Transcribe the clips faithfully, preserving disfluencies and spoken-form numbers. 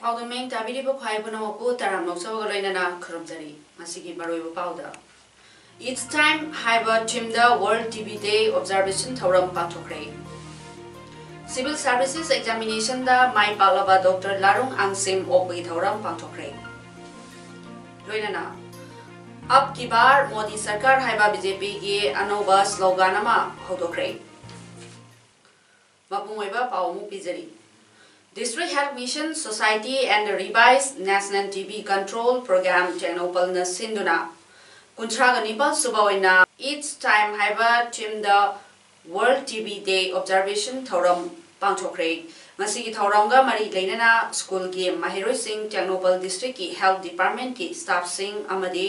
ꯄꯥꯎꯗꯝ ꯃꯌꯦꯛ ꯇꯥꯕꯤꯔꯤꯕ ꯈ꯭ꯋꯥꯏ ꯄꯨꯝꯅꯃꯛꯄꯨ ꯇꯔꯥꯝꯅ ꯑꯣꯛꯆꯕꯒ ꯂꯣꯏꯅꯅ ꯈꯨꯔꯨꯝꯖꯔꯤ꯫ ꯉꯁꯤꯒꯤ ꯃꯔꯨꯑꯣꯏꯕ ꯄꯥꯎꯗ, It's Time ꯍꯥꯏꯕ ꯊꯤꯝꯗ World T B Day Observation ꯊꯧꯔꯝ ꯄꯥꯡꯊꯣꯛꯈ꯭ꯔꯦ꯫ Civil Services Examinationꯗ ꯃꯥꯏ ꯄꯥꯛꯂꯕ ꯗꯣꯛꯇꯔ ꯂꯥꯔꯨꯡ ꯑꯪꯁꯤꯝ ꯑꯣꯛꯄꯒꯤ ꯊꯧꯔꯝ ꯄꯥꯡꯊꯣꯛꯈ꯭ꯔꯦ꯫ ꯂꯣꯏꯅꯅ ꯑꯕ ꯀꯤ ꯕꯥꯔ ꯃꯣꯗꯤ ꯁꯔꯀꯥꯔ ꯍꯥꯏꯕ ꯕꯤ ꯖꯦ ꯄꯤꯒꯤ ꯑꯅꯧꯕ slogan ꯑꯃ ꯍꯧꯗꯣꯛꯈ꯭ꯔꯦ꯫ ꯃꯄꯨꯡ ꯑꯣꯏꯕ ꯄꯥꯎ ꯑꯃꯨꯛ ꯄꯤꯖꯔꯤ꯫ District Health Mission Society and the Revised National T B Control Program ꯇꯦꯡꯅꯧꯄꯜꯅ ꯁꯤꯟꯗꯨꯅ ꯀꯨꯟꯊ꯭ꯔꯥꯒ ꯅꯤꯄꯥꯜ ꯁꯨꯕ ꯑꯣꯏꯅ It's Time ꯍꯥꯏꯕ ꯊꯤꯝꯗ World T B Day Observation ꯊꯧꯔꯝ ꯄꯥꯡꯊꯣꯛꯈ꯭ꯔꯦ꯫ ꯉꯁꯤꯒꯤ ꯊꯧꯔꯝꯒ ꯃꯔꯤ ꯂꯩꯅꯅ ꯁ꯭ꯀꯨꯜꯒꯤ ꯃꯍꯩꯔꯣꯏꯁꯤꯡ, ꯇꯦꯡꯅꯧꯄꯜ ꯗꯤꯁꯇ꯭ꯔꯤꯛꯀꯤ ꯍꯦꯜꯊ ꯗꯤꯄꯥꯔꯠꯃꯦꯟꯠꯀꯤ ꯁ꯭ꯇꯥꯐꯁꯤꯡ ꯑꯃꯗꯤ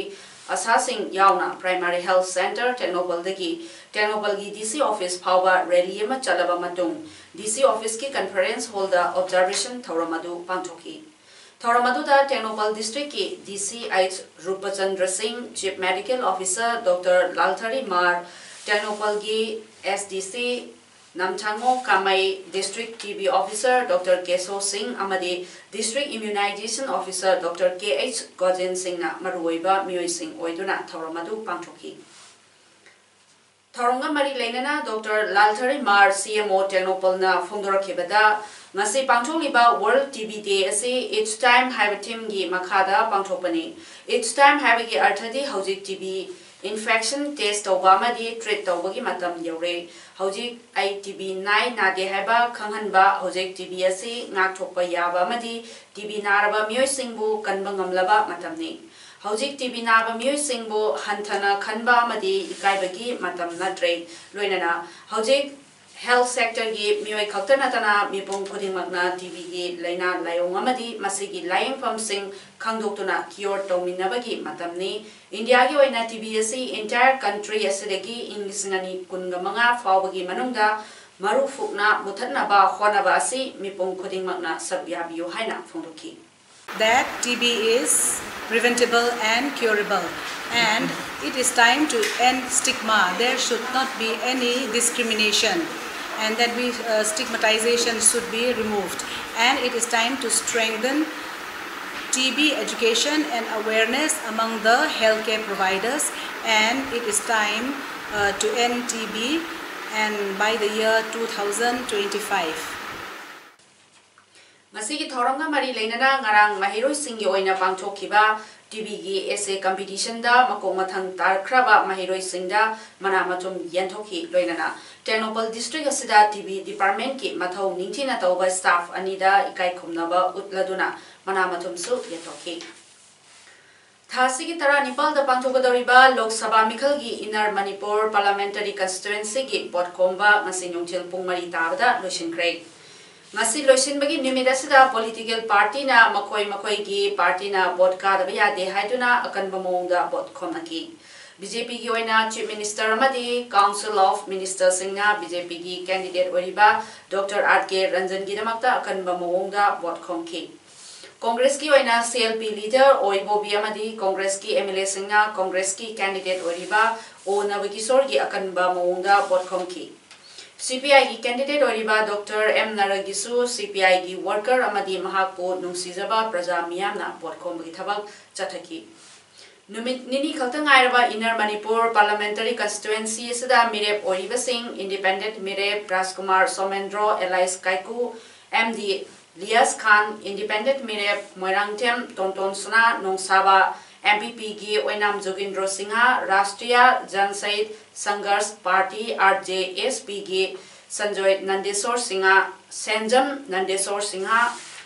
ꯑꯁꯥꯁꯤꯡ ꯌꯥꯎꯅ Primary Health Centre ꯇꯦꯡꯅꯧꯄꯜꯗꯒꯤ ꯇꯦꯡꯅꯧꯄꯜꯒꯤ ꯗꯤ ꯁꯤ ꯑꯣꯐꯤꯁ ꯐꯥꯎꯕ ꯔꯦꯂꯤ ꯑꯃ ꯆꯠꯂꯕ ꯃꯇꯨꯡ, ꯗꯤ ꯁꯤ ꯑꯣꯐꯤꯁꯀꯤ ꯀꯟꯐꯔꯦꯟꯁ ꯍꯣꯜꯗ ꯑꯣꯕꯖꯥꯔꯕꯦꯁꯟ ꯊꯧꯔꯝ ꯑꯗꯨ ꯄꯥꯡꯊꯣꯛꯈꯤ꯫ ꯊꯧꯔꯝ ꯑꯗꯨꯗ ꯇꯦꯡꯅꯧꯄꯜ ꯗꯤꯁꯇ꯭ꯔꯤꯛꯀꯤ ꯗꯤ ꯁꯤ H Rupchandra Singh, chief medical officer doctor Lalthari Mar, ꯇꯦꯡꯅꯧꯄꯜꯒꯤ S D C Namthangngo Kamei, district T B officer doctor Keso Singh ꯑꯃꯗꯤ district immunization officer doctor K H Gojen ꯁꯤꯡꯅ ꯃꯔꯨꯑꯣꯏꯕ ꯃꯤꯑꯣꯏꯁꯤꯡ ꯑꯣꯏꯗꯨꯅ ꯊꯧꯔꯝ ꯑꯗꯨ ꯄꯥꯡꯊꯣꯛꯈꯤ꯫ ꯊꯧꯔꯝꯒ ꯃꯔꯤ ꯂꯩꯅꯅ ꯗꯣꯛꯇꯔ ꯂꯥꯜꯊꯔꯤ ꯃꯥꯔ, ꯁꯤ ꯑꯦꯝ ꯑꯣ ꯇꯦꯡꯅꯧꯄꯜꯅ ꯐꯣꯡꯗꯣꯔꯛꯈꯤꯕꯗ, ꯉꯁꯤ ꯄꯥꯡꯊꯣꯛꯂꯤꯕ World ꯇꯤ ꯕꯤ Day ꯑꯁꯤ It's Time ꯍꯥꯏꯕ ꯊꯤꯝꯒꯤ ꯃꯈꯥꯗ ꯄꯥꯡꯊꯣꯛꯄꯅꯤ꯫ It's Time ꯍꯥꯏꯕꯒꯤ ꯑꯔꯊꯗꯤ ꯍꯧꯖꯤꯛ ꯇꯤ ꯕꯤ ꯏꯟꯐꯦꯛꯁꯟ ꯇꯦꯁ ꯇꯧꯕ ꯑꯃꯗꯤ ꯇ꯭ꯔꯤꯠ ꯇꯧꯕꯒꯤ ꯃꯇꯝ ꯌꯧꯔꯦ꯫ ꯍꯧꯖꯤꯛ ꯑꯩ ꯇꯤ ꯕꯤ ꯅꯥꯏ ꯅꯥꯗꯦ ꯍꯥꯏꯕ ꯈꯪꯍꯟꯕ, ꯍꯧꯖꯤꯛ ꯇꯤ ꯕꯤ ꯑꯁꯤ ꯉꯥꯛꯊꯣꯛꯄ ꯌꯥꯕ ꯑꯃꯗꯤ ꯇꯤ ꯕꯤ ꯅꯥꯔꯕ ꯃꯤꯑꯣꯏꯁꯤꯡꯕꯨ ꯀꯟꯕ ꯉꯝꯂꯕ ꯃꯇꯝꯅꯤ꯫ ꯍꯧꯖꯤꯛ ꯇꯤ ꯕꯤ ꯅꯥꯕ ꯃꯤꯑꯣꯏꯁꯤꯡꯕꯨ ꯍꯟꯊꯅ ꯈꯟꯕ ꯑꯃꯗꯤ ꯏꯀꯥꯏꯕꯒꯤ ꯃꯇꯝ ꯅꯠꯇ꯭ꯔꯦ꯫ ꯂꯣꯏꯅꯅ ꯍꯧꯖꯤꯛ Health sectorꯒꯤ ꯃꯤꯑꯣꯏ ꯈꯛꯇ ꯅꯠꯇꯅ ꯃꯤꯄꯨꯝ ꯈꯨꯗꯤꯡꯃꯛꯅ TBꯒꯤ ꯂꯥꯏꯅꯥ ꯂꯥꯏꯑꯣꯡ ꯑꯃꯗꯤ ꯃꯁꯤꯒꯤ ꯂꯥꯌꯦꯡꯐꯝꯁꯤꯡ ꯈꯪꯗꯣꯛꯇꯨꯅ cure ꯇꯧꯃꯤꯟꯅꯕꯒꯤ ꯃꯇꯝꯅꯤ꯫ ꯏꯟꯗꯤꯌꯥꯒꯤ ꯑꯣꯏꯅ TB ꯑꯁꯤ entire country ꯑꯁꯤꯗꯒꯤ ꯏꯪ ꯂꯤꯁꯤꯡ ꯑꯅꯤ ꯀꯨꯟꯒ ꯃꯉꯥ ꯐꯥꯎꯕꯒꯤ ꯃꯅꯨꯡꯗ ꯃꯔꯨ ꯐꯨꯛꯅ ꯃꯨꯊꯠꯅꯕ ꯍꯣꯠꯅꯕ ꯑꯁꯤ ꯃꯤꯄꯨꯝ ꯈꯨꯗꯤꯡꯃꯛꯅ ꯁꯔꯨꯛ ꯌꯥꯕꯤꯌꯨ ꯍꯥꯏꯅ ꯐꯣꯡꯗꯣꯛꯈꯤ꯫ That TB is preventable and curable, and it is time to end stigma. There should not be any discrimination, and that we, uh, stigmatization should be removed. And it is time to strengthen TB education and awareness among the healthcare providers, and it is time, uh, to end TB and by the year two thousand twenty-five. ꯃꯁꯤꯒꯤ ꯊꯧꯔꯝꯒ ꯃꯔꯤ ꯂꯩꯅꯅ ꯉꯔꯥꯡ ꯃꯍꯩꯔꯣꯏꯁꯤꯡꯒꯤ ꯑꯣꯏꯅ ꯄꯥꯡꯊꯣꯛꯈꯤꯕ TBꯒꯤ essay competitionꯗ ꯃꯀꯣꯛ ꯃꯊꯪ ꯇꯥꯔꯛꯈ꯭ꯔꯕ ꯃꯍꯩꯔꯣꯏꯁꯤꯡꯗ ꯃꯅꯥ ꯃꯊꯨꯝ ꯌꯦꯟꯊꯣꯛꯈꯤ꯫ ꯂꯣꯏꯅꯅ ꯇꯦꯡꯅꯧꯄꯜ district ꯑꯁꯤꯗ TB departmentꯀꯤ ꯃꯊꯧ ꯅꯤꯡꯊꯤꯅ ꯇꯧꯕ staff ꯑꯅꯤꯗ ꯏꯀꯥꯏ ꯈꯨꯝꯅꯕ ꯎꯠꯂꯗꯨꯅ ꯃꯅꯥ ꯃꯊꯨꯝꯁꯨ ꯌꯦꯟꯊꯣꯛꯈꯤ꯫ ꯊꯥ ꯑꯁꯤꯒꯤ ꯇꯔꯥꯅꯤꯄꯥꯜꯗ ꯄꯥꯡꯊꯣꯛꯀꯗꯧꯔꯤꯕ ꯂꯣꯛ ꯁꯚꯥ ꯃꯤꯈꯜꯒꯤ Inner Manipur Parliamentary Constituencyꯒꯤ ꯚꯣꯠ ꯈꯣꯝꯕ ꯉꯁꯤ ꯅꯨꯡꯊꯤꯜ ꯄꯨꯡ ꯃꯔꯤ ꯇꯥꯕꯗ ꯂꯣꯏꯁꯤꯟꯈ꯭ꯔꯦ꯫ ꯉꯁꯤ ꯂꯣꯏꯁꯤꯟꯕꯒꯤ ꯅꯨꯃꯤꯠ ꯑꯁꯤꯗ political partyꯅ ꯃꯈꯣꯏ ꯃꯈꯣꯏꯒꯤ partyꯅ ꯚꯣꯠ ꯀꯥꯗꯕ ꯌꯥꯗꯦ ꯍꯥꯏꯗꯨꯅ ꯑꯀꯟꯕ ꯃꯑꯣꯡꯗ ꯚꯣꯠ ꯈꯣꯝꯅꯈꯤ꯫ BJPꯒꯤ ꯑꯣꯏꯅ Chief Minister ꯑꯃꯗꯤ Council of Ministerꯁꯤꯡꯅ BJPꯒꯤ candidate ꯑꯣꯏꯔꯤꯕ Doctor R K Ranjanꯒꯤꯗꯃꯛꯇ ꯑꯀꯟꯕ ꯃꯑꯣꯡꯗ ꯚꯣꯠ ꯈꯣꯝꯈꯤ꯫ Congressꯀꯤ ꯑꯣꯏꯅ CLP leader ꯑꯣ ꯏꯕꯣꯕꯤ ꯑꯃꯗꯤ Congressꯀꯤ MLAꯁꯤꯡꯅ Congressꯀꯤ candidate ꯑꯣꯏꯔꯤꯕ ꯑꯣ ꯅꯕꯀꯤꯁꯣꯔꯒꯤ ꯑꯀꯟꯕ ꯃꯑꯣꯡꯗ ꯚꯣꯠ ꯈꯣꯝꯈꯤ꯫ CPIꯒꯤ candidate ꯑꯣꯏꯔꯤꯕ Doctor M ꯅꯔꯒꯤꯁꯨ CPIꯒꯤ worker ꯑꯃꯗꯤ ꯃꯍꯥꯛꯄꯨ ꯅꯨꯡꯁꯤꯖꯕ ꯄ꯭ꯔꯖꯥ ꯃꯤꯌꯥꯝꯅ ꯚꯣꯠ ꯈꯣꯝꯕꯒꯤ ꯊꯕꯛ ꯆꯠꯊꯈꯤ꯫ ꯅꯨꯃꯤꯠ ꯅꯤꯅꯤ ꯈꯛꯇ ꯉꯥꯏꯔꯕ Inner Manipur Parliamentary Constituency ꯑꯁꯤꯗ ꯃꯤꯔꯦꯞ ꯑꯣꯏꯔꯤꯕꯁꯤꯡ independent ꯃꯤꯔꯦꯞ ꯔꯥꯖꯀꯨꯃꯥꯔ ꯁꯣꯃꯦꯟꯗ꯭ꯔꯣ alias ꯀꯥꯏꯀꯨ, MD ꯂꯤꯌꯥꯁ ꯈꯥꯟ, independent ꯃꯤꯔꯦꯞ ꯃꯣꯏꯔꯥꯡꯊꯦꯝ ꯇꯣꯟꯇꯣꯟ ꯁꯅꯥ ꯅꯣꯡꯁꯥꯕ, MPPꯒꯤ ꯑꯣꯏꯅꯥꯝ ꯖꯣꯒꯤꯟꯗ꯭ꯔꯣ Singh, Rashtriya Janshahit Sangharsh Party, RJSPꯒꯤ Sanjoy ꯅꯟꯗꯦꯁꯣꯔ Singh, ꯁꯦꯟꯖꯝ ꯅꯟꯗꯦꯁꯣꯔ Singh,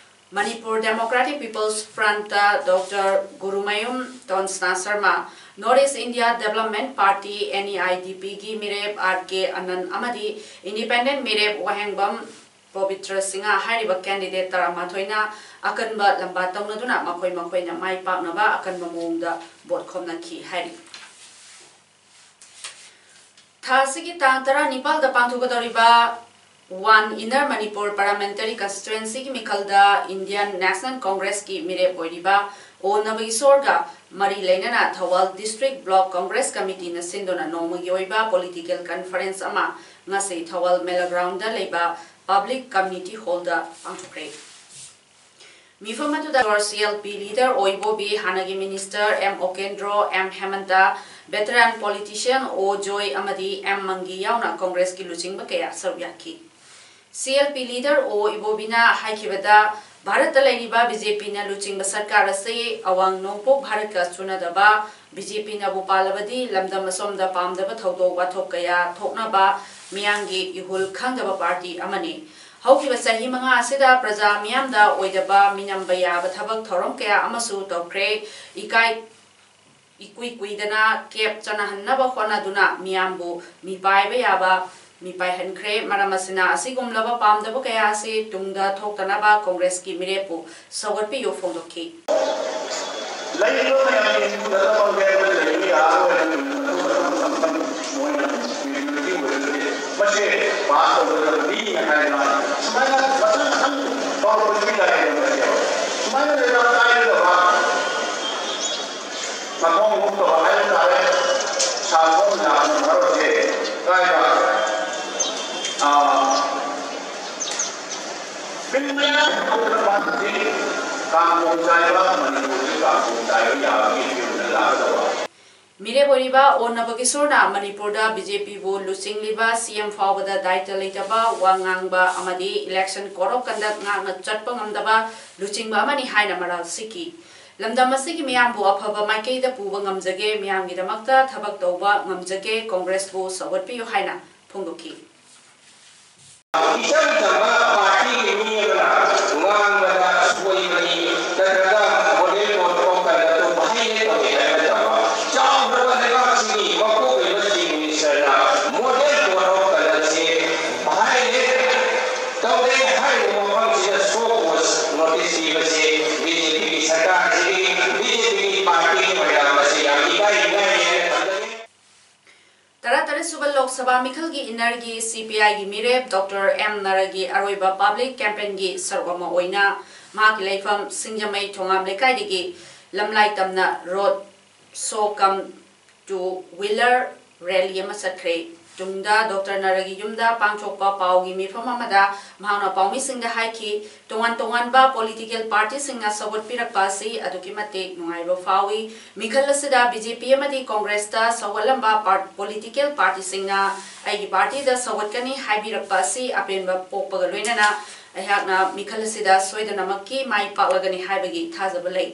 Manipur Democratic People's Frontꯇ Doctor Gurumayum ꯇꯣꯟꯁꯅꯥ Sharma, North East India Development Party, NEIDP ꯒꯤ ꯃꯤꯔꯦꯞ ꯑꯥꯔ ꯀꯦ ꯑꯅꯟ ꯑꯃꯗꯤ Independent ꯃꯤꯔꯦꯞ ꯋꯥꯍꯦꯡꯕꯝ ꯄꯕꯤꯇ꯭ꯔ ꯁꯤꯡꯍ ꯍꯥꯏꯔꯤꯕ candidate ꯇꯔꯥꯃꯥꯊꯣꯏꯅ ꯑꯀꯟꯕ ꯂꯝꯕꯥ ꯇꯧꯅꯗꯨꯅ ꯃꯈꯣꯏ ꯃꯈꯣꯏꯅ ꯃꯥꯏ ꯄꯥꯛꯅꯕ ꯑꯀꯟꯕ ꯃꯑꯣꯡꯗ vote ꯈꯣꯝꯅꯈꯤ ꯍꯥꯏꯔꯤ꯫ ꯊꯥ ꯑꯁꯤꯒꯤ ꯇꯥꯡ ꯇꯔꯥꯅꯤꯄꯥꯜꯗ ꯄꯥꯡꯊꯣꯛꯀꯗꯧꯔꯤꯕ One Inner Manipur Parliamentary Constituency ꯒꯤ ꯃꯤꯈꯜꯗ Indian National Congress ꯀꯤ ꯃꯤꯔꯦꯞ ꯑꯣꯏꯔꯤꯕ ꯑꯣ ꯅꯕꯀꯤꯁꯣꯔꯒ ꯃꯔꯤ ꯂꯩꯅꯅ Thoubal District Block Congress Committee ꯅ ꯁꯤꯟꯗꯨꯅ ꯅꯣꯡꯃꯒꯤ ꯑꯣꯏꯕ political conference ꯑꯃ ꯉꯁꯤ ꯊꯧꯕꯥꯜ ꯃꯦꯂꯥ ground ꯗ ꯂꯩꯕ Public Community Hall ꯗ ꯄꯥꯡꯊꯣꯛꯈ꯭ꯔꯦ꯫ ꯃꯤꯐꯝ ꯑꯗꯨꯗ ꯁꯤ ꯑꯦꯜ ꯄꯤ leader ꯑꯣ ꯏꯕꯣꯕꯤ, ꯍꯥꯟꯅꯒꯤ minister M Okendro, M Hemanta, veteran politician ꯑꯣ ꯖꯣꯏ ꯑꯃꯗꯤ ꯑꯦꯝ ꯃꯪꯒꯤ ꯌꯥꯎꯅ Congress ꯀꯤ ꯂꯨꯆꯤꯡꯕ ꯀꯌꯥ ꯁꯔꯨꯛ ꯌꯥꯈꯤ꯫ ꯁꯤ ꯑꯦꯜ ꯄꯤ leader ꯑꯣ ꯏꯕꯣꯕꯤꯅ ꯍꯥꯏꯈꯤꯕꯗ, ꯚꯥꯔꯠꯇ ꯂꯩꯔꯤꯕ ꯕꯤ ꯖꯦ ꯄꯤ ꯅ ꯂꯨꯆꯤꯡꯕ ꯁꯔꯀꯥꯔ ꯑꯁꯤ ꯑꯋꯥꯡ ꯅꯣꯡꯄꯣꯛ ꯚꯥꯔꯠꯀ ꯆꯨꯅꯗꯕ, ꯕꯤ ꯖꯦ ꯄꯤ ꯅꯕꯨ ꯄꯥꯜꯂꯕꯗꯤ ꯂꯝꯗꯝ ꯑꯁꯣꯝꯗ ꯄꯥꯝꯗꯕ ꯊꯧꯗꯣꯛ ꯋꯥꯊꯣꯛ ꯀꯌꯥ ꯊꯣꯛꯅꯕ, ꯃꯤꯌꯥꯝꯒꯤ ꯏꯍꯨꯜ ꯈꯪꯗꯕ party ꯑꯃꯅꯤ꯫ ꯍꯧꯈꯤꯕ ꯆꯍꯤ ꯃꯉꯥ ꯑꯁꯤꯗ ꯄ꯭ꯔꯖꯥ ꯃꯤꯌꯥꯝꯗ ꯑꯣꯏꯗꯕ ꯃꯤꯅꯝꯕ ꯌꯥꯕ ꯊꯕꯛ ꯊꯧꯔꯝ ꯀꯌꯥ ꯑꯃꯁꯨ ꯇꯧꯈ꯭ꯔꯦ꯫ ꯏꯀꯥꯏ ꯏꯀꯨꯏ ꯀꯨꯏꯗꯅ ꯀꯦꯞ ꯆꯠꯅꯍꯟꯅꯕ ꯍꯣꯠꯅꯗꯨꯅ ꯃꯤꯌꯥꯝꯕꯨ ꯃꯤꯄꯥꯏꯕ ꯌꯥꯕ ꯃꯤꯄꯥꯏꯍꯟꯈ꯭ꯔꯦ꯫ ꯃꯔꯝ ꯑꯁꯤꯅ ꯑꯁꯤꯒꯨꯝꯂꯕ ꯄꯥꯝꯗꯕ ꯀꯌꯥ ꯑꯁꯤ ꯇꯨꯡꯗ ꯊꯣꯛꯇꯅꯕ ꯀꯣꯡꯒ꯭ꯔꯦꯁꯀꯤ ꯃꯤꯔꯦꯞꯄꯨ ꯁꯧꯒꯠꯄꯤꯌꯨ ꯐꯣꯡꯗꯣꯛꯈꯤ꯫ ꯂꯩꯔꯤꯕ ꯃꯌꯥꯝꯒꯤ ꯏꯃꯨꯡꯗ ꯊꯕꯛ ꯂꯩꯕ ꯂꯩꯕ ꯌꯥꯔꯣꯏ ꯍꯥꯏꯅ ꯃꯣꯏꯅ ꯃꯤꯅꯣꯔꯤꯇꯤ ꯑꯣꯏꯔꯒꯗꯤ ꯃꯁꯦ ꯄꯥꯁ ꯇꯧꯒꯗꯕꯅꯤ ꯍꯥꯏꯅ ꯁꯨꯃꯥꯏꯅ ꯃꯊꯪ ꯃꯊꯪ ꯇꯧꯔꯛꯄꯁꯤ ꯂꯥꯛꯑꯦꯕ ꯃꯁꯦ꯫ ꯁꯨꯃꯥꯏꯅ ꯂꯩꯕꯥꯛ ꯀꯥꯏꯒꯗꯕ ꯃꯊꯣꯡ ꯍꯨꯛꯇꯕ ꯍꯥꯏꯕ ꯇꯥꯔꯦ꯫ ꯁꯥ ꯁꯣꯝꯅ ꯃꯔꯛꯁꯦ ꯀꯥꯏꯕ ꯃꯤꯅꯤꯠ ꯃꯌꯥꯝ ꯍꯧꯈ꯭ꯔꯕ ꯍꯧꯖꯤꯛ ꯀꯥꯡꯈꯣꯡ ꯆꯥꯏꯕ, ꯃꯅꯤꯄꯨꯔꯁꯤ ꯀꯥꯡꯈꯣꯡ ꯆꯥꯏꯕ ꯌꯥꯕꯒꯤ ꯐꯤꯕꯝꯗ ꯂꯥꯛꯀꯗꯧꯕ꯫ ꯃꯤꯔꯦꯞ ꯑꯣꯏꯔꯤꯕ ꯑꯣ ꯅꯕꯀꯤꯁꯣꯔꯅ ꯃꯅꯤꯄꯨꯔꯗ ꯕꯤ ꯖꯦ ꯄꯤꯕꯨ ꯂꯨꯆꯤꯡꯂꯤꯕ ꯁꯤ ꯑꯦꯝ ꯐꯥꯎꯕꯗ ꯗꯥꯏꯇ ꯂꯩꯇꯕ, ꯋꯥ ꯉꯥꯡꯕ ꯑꯃꯗꯤ election code of conduct ꯉꯥꯛꯅ ꯆꯠꯄ ꯉꯝꯗꯕ ꯂꯨꯆꯤꯡꯕ ꯑꯃꯅꯤ ꯍꯥꯏꯅ ꯃꯔꯥꯜ ꯁꯤꯈꯤ꯫ ꯂꯝꯗꯝ ꯑꯁꯤꯒꯤ ꯃꯤꯌꯥꯝꯕꯨ ꯑꯐꯕ ꯃꯥꯏꯀꯩꯗ ꯄꯨꯕ ꯉꯝꯖꯒꯦ, ꯃꯤꯌꯥꯝꯒꯤꯗꯃꯛꯇ ꯊꯕꯛ ꯇꯧꯕ ꯉꯝꯖꯒꯦ, ꯀꯣꯡꯒ꯭ꯔꯦꯁꯄꯨ ꯁꯧꯒꯠꯄꯤꯌꯨ ꯍꯥꯏꯅ ꯐꯣꯡꯗꯣꯛꯈꯤ꯫ ꯏꯆꯝ ꯆꯝꯕ ꯄꯥꯔꯇꯤꯒꯤ ꯃꯤ ꯑꯃꯅ ꯉꯥꯡꯕꯗ ꯁꯣꯏꯕꯅꯤ ꯅꯠꯇ꯭ꯔꯒ model code of conduct two violate ꯇꯧꯏ ꯍꯥꯏꯕ ꯅꯠꯇꯕ, ꯆꯥꯎ ꯂꯣꯛ ꯁꯚꯥ ꯃꯤꯈꯜꯒꯤ ꯏꯟꯅꯔꯒꯤ ꯁꯤ ꯄꯤ ꯑꯥꯏꯒꯤ ꯃꯤꯔꯦꯞ ꯗꯣꯛꯇꯔ ꯑꯦꯝ ꯅꯔꯒꯤ ꯑꯔꯣꯏꯕ ꯄꯕ꯭ꯂꯤꯛ ꯀꯦꯝꯄꯦꯟꯒꯤ ꯁꯔꯨꯛ ꯑꯃ ꯑꯣꯏꯅ ꯃꯍꯥꯛꯀꯤ ꯂꯩꯐꯝ ꯁꯤꯡꯖꯃꯩ ꯊꯣꯉꯥꯝ ꯂꯩꯀꯥꯏꯗꯒꯤ ꯂꯝꯂꯥꯏ ꯇꯝꯅ road show cum two wheeler rally ꯑꯃ ꯆꯠꯈ꯭ꯔꯦ꯫ ꯇꯨꯡꯗ ꯗꯣꯛꯇꯔ ꯅꯔꯒꯤ ꯌꯨꯝꯗ ꯄꯥꯡꯊꯣꯛꯄ ꯄꯥꯎꯒꯤ ꯃꯤꯐꯝ ꯑꯃꯗ ꯃꯍꯥꯛꯅ ꯄꯥꯎꯃꯤꯁꯤꯡꯗ ꯍꯥꯏꯈꯤ, ꯇꯣꯉꯥꯟ ꯇꯣꯉꯥꯟꯕ ꯄꯣꯂꯤꯇꯤꯀꯦꯜ ꯄꯥꯔꯇꯤꯁꯤꯡꯅ ꯁꯧꯒꯠꯄꯤꯔꯛꯄ ꯑꯁꯤ ꯑꯗꯨꯛꯀꯤ ꯃꯇꯤꯛ ꯅꯨꯡꯉꯥꯏꯕ ꯐꯥꯎꯏ꯫ ꯃꯤꯈꯜ ꯑꯁꯤꯗ ꯕꯤ ꯖꯦ ꯄꯤ ꯑꯃꯗꯤ ꯀꯣꯡꯒ꯭ꯔꯦꯁꯇ ꯁꯧꯒꯠꯂꯝꯕ ꯄꯥꯔ-, ꯄꯣꯂꯤꯇꯤꯀꯦꯜ ꯄꯥꯔꯇꯤꯁꯤꯡꯅ ꯑꯩꯒꯤ ꯄꯥꯔꯇꯤꯗ ꯁꯧꯒꯠꯀꯅꯤ ꯍꯥꯏꯕꯤꯔꯛꯄ ꯑꯁꯤ ꯑꯄꯦꯟꯕ ꯄꯣꯛꯄꯒ ꯂꯣꯏꯅꯅ ꯑꯩꯍꯥꯛꯅ ꯃꯤꯈꯜ ꯑꯁꯤꯗ ꯁꯣꯏꯗꯅꯃꯛꯀꯤ ꯃꯥꯏ ꯄꯥꯛꯂꯒꯅꯤ ꯍꯥꯏꯕꯒꯤ ꯊꯥꯖꯕ ꯂꯩ꯫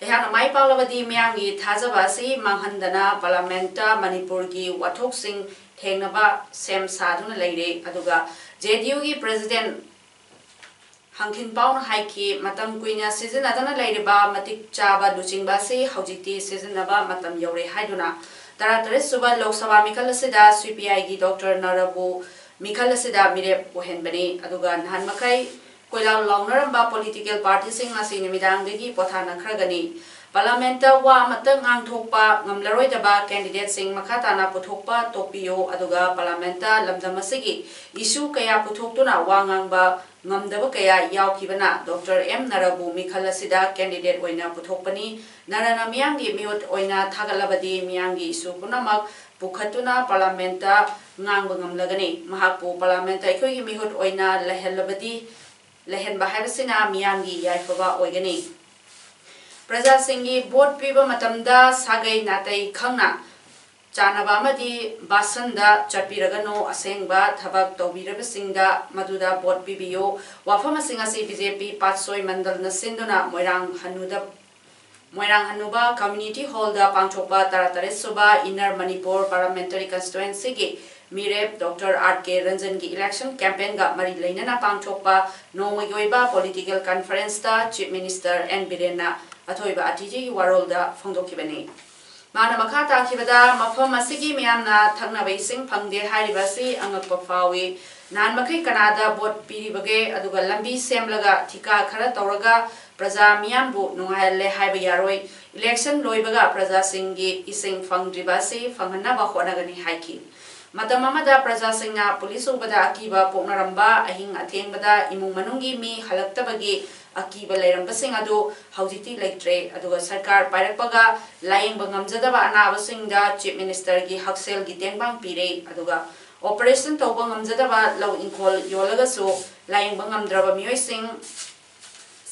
ꯑꯩꯍꯥꯛꯅ ꯃꯥꯏ ꯄꯥꯛꯂꯕꯗꯤ ꯃꯤꯌꯥꯝꯒꯤ ꯊꯥꯖꯕ ꯑꯁꯤ ꯃꯥꯡꯍꯟꯗꯅ ꯄꯥꯔꯂꯥꯃꯦꯟꯠꯇ ꯃꯅꯤꯄꯨꯔꯒꯤ ꯋꯥꯊꯣꯛꯁꯤꯡ ꯊꯦꯡꯅꯕ ꯁꯦꯝ ꯁꯥꯗꯨꯅ ꯂꯩꯔꯦ꯫ ꯑꯗꯨꯒ ꯖꯦ ꯗꯤ ꯌꯨꯒꯤ ꯄ꯭ꯔꯦꯁꯤꯗꯦꯟꯠ ꯍꯪꯈꯤꯟ ꯄꯥꯎꯅ ꯍꯥꯏꯈꯤ, ꯃꯇꯝ ꯀꯨꯏꯅ ꯁꯤꯖꯤꯟꯅꯗꯅ ꯂꯩꯔꯤꯕ ꯃꯇꯤꯛ ꯆꯥꯕ ꯂꯨꯆꯤꯡꯕ ꯑꯁꯤ ꯍꯧꯖꯤꯛꯇꯤ ꯁꯤꯖꯤꯟꯅꯕ ꯃꯇꯝ ꯌꯧꯔꯦ ꯍꯥꯏꯗꯨꯅ ꯇꯔꯥꯇꯔꯦꯠ ꯁꯨꯕ ꯂꯣꯛ ꯁꯚꯥ ꯃꯤꯈꯜ ꯑꯁꯤꯗ ꯁꯤ ꯄꯤ ꯑꯥꯏꯒꯤ ꯗꯣꯛꯇꯔ ꯅꯔꯕꯨ ꯃꯤꯈꯜ ꯑꯁꯤꯗ ꯃꯤꯔꯦꯞ ꯑꯣꯏꯍꯟꯕꯅꯤ꯫ ꯑꯗꯨꯒ ꯅꯍꯥꯟ ꯃꯈꯩ ꯀꯣꯏꯂꯥꯎ ꯂꯥꯎꯅꯔꯝꯕ ꯄꯣꯂꯤꯇꯤꯀꯦꯜ ꯄꯥꯔꯇꯤꯁꯤꯡ ꯉꯁꯤ ꯅꯨꯃꯤꯗꯥꯡꯗꯒꯤ ꯄꯣꯊꯥꯅꯈ꯭ꯔꯒꯅꯤ꯫ ꯄꯥꯔꯂꯥꯃꯦꯟꯠꯇ ꯋꯥ ꯑꯃꯠꯇ ꯉꯥꯡꯊꯣꯛꯄ ꯉꯝꯂꯔꯣꯏꯗꯕ ꯀꯦꯟꯗꯤꯗꯦꯠꯁꯤꯡ ꯃꯈꯥ ꯇꯥꯅ ꯄꯨꯊꯣꯛꯄ ꯇꯣꯛꯄꯤꯌꯨ, ꯑꯗꯨꯒ ꯄꯥꯔꯂꯥꯃꯦꯟꯠꯇ ꯂꯝꯗꯝ ꯑꯁꯤꯒꯤ ꯏꯁꯨ ꯀꯌꯥ ꯄꯨꯊꯣꯛꯇꯨꯅ ꯋꯥ ꯉꯥꯡꯕ ꯉꯝꯗꯕ ꯀꯌꯥ ꯌꯥꯎꯈꯤꯕꯅ ꯗꯣꯛꯇꯔ ꯑꯦꯝ ꯅꯔꯕꯨ ꯃꯤꯈꯜ ꯑꯁꯤꯗ ꯀꯦꯟꯗꯤꯗꯦꯠ ꯑꯣꯏꯅ ꯄꯨꯊꯣꯛꯄꯅꯤ꯫ ꯅꯔꯅ ꯃꯤꯌꯥꯝꯒꯤ ꯃꯤꯍꯨꯠ ꯑꯣꯏꯅ ꯊꯥꯒꯠꯂꯕꯗꯤ ꯃꯤꯌꯥꯝꯒꯤ ꯏꯁꯨ ꯄꯨꯝꯅꯃꯛ ꯄꯨꯈꯠꯇꯨꯅ ꯄꯥꯔꯂꯥꯃꯦꯟꯠꯇ ꯉꯥꯡꯕ ꯉꯝꯂꯒꯅꯤ꯫ ꯃꯍꯥꯛꯄꯨ ꯄꯥꯔꯂꯥꯃꯦꯟꯠꯇ ꯑꯩꯈꯣꯏꯒꯤ ꯃꯤꯍꯨꯠ ꯑꯣꯏꯅ ꯂꯩꯍꯜꯂꯕꯗꯤ, ꯂꯩꯍꯟꯕ ꯍꯥꯏꯕꯁꯤꯅ ꯃꯤꯌꯥꯝꯒꯤ ꯌꯥꯏꯐꯕ ꯑꯣꯏꯒꯅꯤ꯫ ꯄ꯭ꯔꯖꯥꯁꯤꯡꯒꯤ ꯚꯣꯠ ꯄꯤꯕ ꯃꯇꯝꯗ ꯁꯥꯒꯩ ꯅꯥꯇꯩ ꯈꯪꯅ ꯆꯥꯟꯅꯕ ꯑꯃꯗꯤ ꯕꯥꯁꯟꯗ ꯆꯠꯄꯤꯔꯒꯅꯨ꯫ ꯑꯁꯦꯡꯕ ꯊꯕꯛ ꯇꯧꯕꯤꯔꯕꯁꯤꯡꯗ ꯃꯗꯨꯗ ꯚꯣꯠ ꯄꯤꯕꯤꯌꯨ꯫ ꯋꯥꯐꯝꯁꯤꯡ ꯑꯁꯤ ꯕꯤ ꯖꯦ ꯄꯤ ꯄꯥꯠꯁꯣꯏ ꯃꯟꯗꯜꯅ ꯁꯤꯟꯗꯨꯅ ꯃꯣꯏꯔꯥꯡ ꯍꯅꯨꯗ, ꯃꯣꯏꯔꯥꯡ ꯍꯅꯨꯕ ꯀꯝꯃ꯭ꯌꯨꯅꯤꯇꯤ ꯍꯣꯜꯗ ꯄꯥꯡꯊꯣꯛꯄ ꯇꯔꯥꯇꯔꯦꯠ ꯁꯨꯕ ꯏꯟꯅꯔ ꯃꯅꯤꯄꯨꯔ ꯄꯥꯔꯂꯥꯃꯦꯟꯇꯔꯤ ꯀꯟꯁꯇꯤꯇ꯭ꯋꯦꯟꯁꯤꯒꯤ ꯃꯤꯔꯦꯞ ꯗꯣꯛꯇꯔ ꯑꯥꯔ ꯀꯦ ꯔꯟꯖꯟꯒꯤ ꯏꯂꯦꯛꯁꯟ ꯀꯦꯝꯄꯦꯟꯒ ꯃꯔꯤ ꯂꯩꯅꯅ ꯄꯥꯡꯊꯣꯛꯄ ꯅꯣꯡꯃꯒꯤ ꯑꯣꯏꯕ ꯄꯣꯂꯤꯇꯤꯀꯦꯜ ꯀꯟꯐꯔꯦꯟꯁꯇ ꯆꯤꯐ ꯃꯤꯅꯤꯁꯇꯔ ꯑꯦꯟ ꯕꯤꯔꯦꯟꯅ ꯑꯊꯣꯏꯕ ꯑꯇꯤꯊꯤꯒꯤ ꯋꯥꯔꯣꯜꯗ ꯐꯣꯡꯗꯣꯛꯈꯤꯕꯅꯤ꯫ ꯃꯥꯅ ꯃꯈꯥ ꯇꯥꯈꯤꯕꯗ, ꯃꯐꯝ ꯑꯁꯤꯒꯤ ꯃꯤꯌꯥꯝꯅ ꯊꯛꯅꯕ ꯏꯁꯤꯡ ꯐꯪꯗꯦ ꯍꯥꯏꯔꯤꯕ ꯑꯁꯤ ꯑꯉꯛꯄ ꯐꯥꯎꯏ꯫ ꯅꯍꯥꯟ ꯃꯈꯩ ꯀꯅꯥꯗ ꯚꯣꯠ ꯄꯤꯔꯤꯕꯒꯦ? ꯑꯗꯨꯒ ꯂꯝꯕꯤ ꯁꯦꯝꯂꯒ ꯊꯤꯀꯥ ꯈꯔ ꯇꯧꯔꯒ ꯄ꯭ꯔꯖꯥ ꯃꯤꯌꯥꯝꯕꯨ ꯅꯨꯡꯉꯥꯏꯍꯜꯂꯦ ꯍꯥꯏꯕ ꯌꯥꯔꯣꯏ꯫ ꯏꯂꯦꯛꯁꯟ ꯂꯣꯏꯕꯒ ꯄ꯭ꯔꯖꯥꯁꯤꯡꯒꯤ ꯏꯁꯤꯡ ꯐꯪꯗ꯭ꯔꯤꯕ ꯑꯁꯤ ꯐꯪꯍꯟꯅꯕ ꯍꯣꯠꯅꯒꯅꯤ ꯍꯥꯏꯈꯤ꯫ ꯃꯇꯝ ꯑꯃꯗ ꯄ꯭ꯔꯖꯥꯁꯤꯡꯅ ꯄꯨꯂꯤꯁ ꯎꯕꯗ ꯑꯀꯤꯕ ꯄꯣꯛꯅꯔꯝꯕ, ꯑꯍꯤꯡ ꯑꯊꯦꯡꯕꯗ ꯏꯃꯨꯡ ꯃꯅꯨꯡꯒꯤ ꯃꯤ ꯍꯜꯂꯛꯇꯕꯒꯤ ꯑꯀꯤꯕ ꯂꯩꯔꯝꯕꯁꯤꯡ ꯑꯗꯨ ꯍꯧꯖꯤꯛꯇꯤ ꯂꯩꯇ꯭ꯔꯦ꯫ ꯑꯗꯨꯒ ꯁꯔꯀꯥꯔ ꯄꯥꯏꯔꯛꯄꯒ ꯂꯥꯌꯦꯡꯕ ꯉꯝꯖꯗꯕ ꯑꯅꯥꯕꯁꯤꯡꯗ Chief Minister ꯒꯤ ꯍꯛꯁꯦꯜꯒꯤ ꯇꯦꯡꯕꯥꯡ ꯄꯤꯔꯦ꯫ ꯑꯗꯨꯒ operation ꯇꯧꯕ ꯉꯝꯖꯗꯕ ꯂꯧ ꯏꯪꯈꯣꯜ ꯌꯣꯜꯂꯒꯁꯨ ꯂꯥꯌꯦꯡꯕ ꯉꯝꯗ꯭ꯔꯕ ꯃꯤꯑꯣꯏꯁꯤꯡ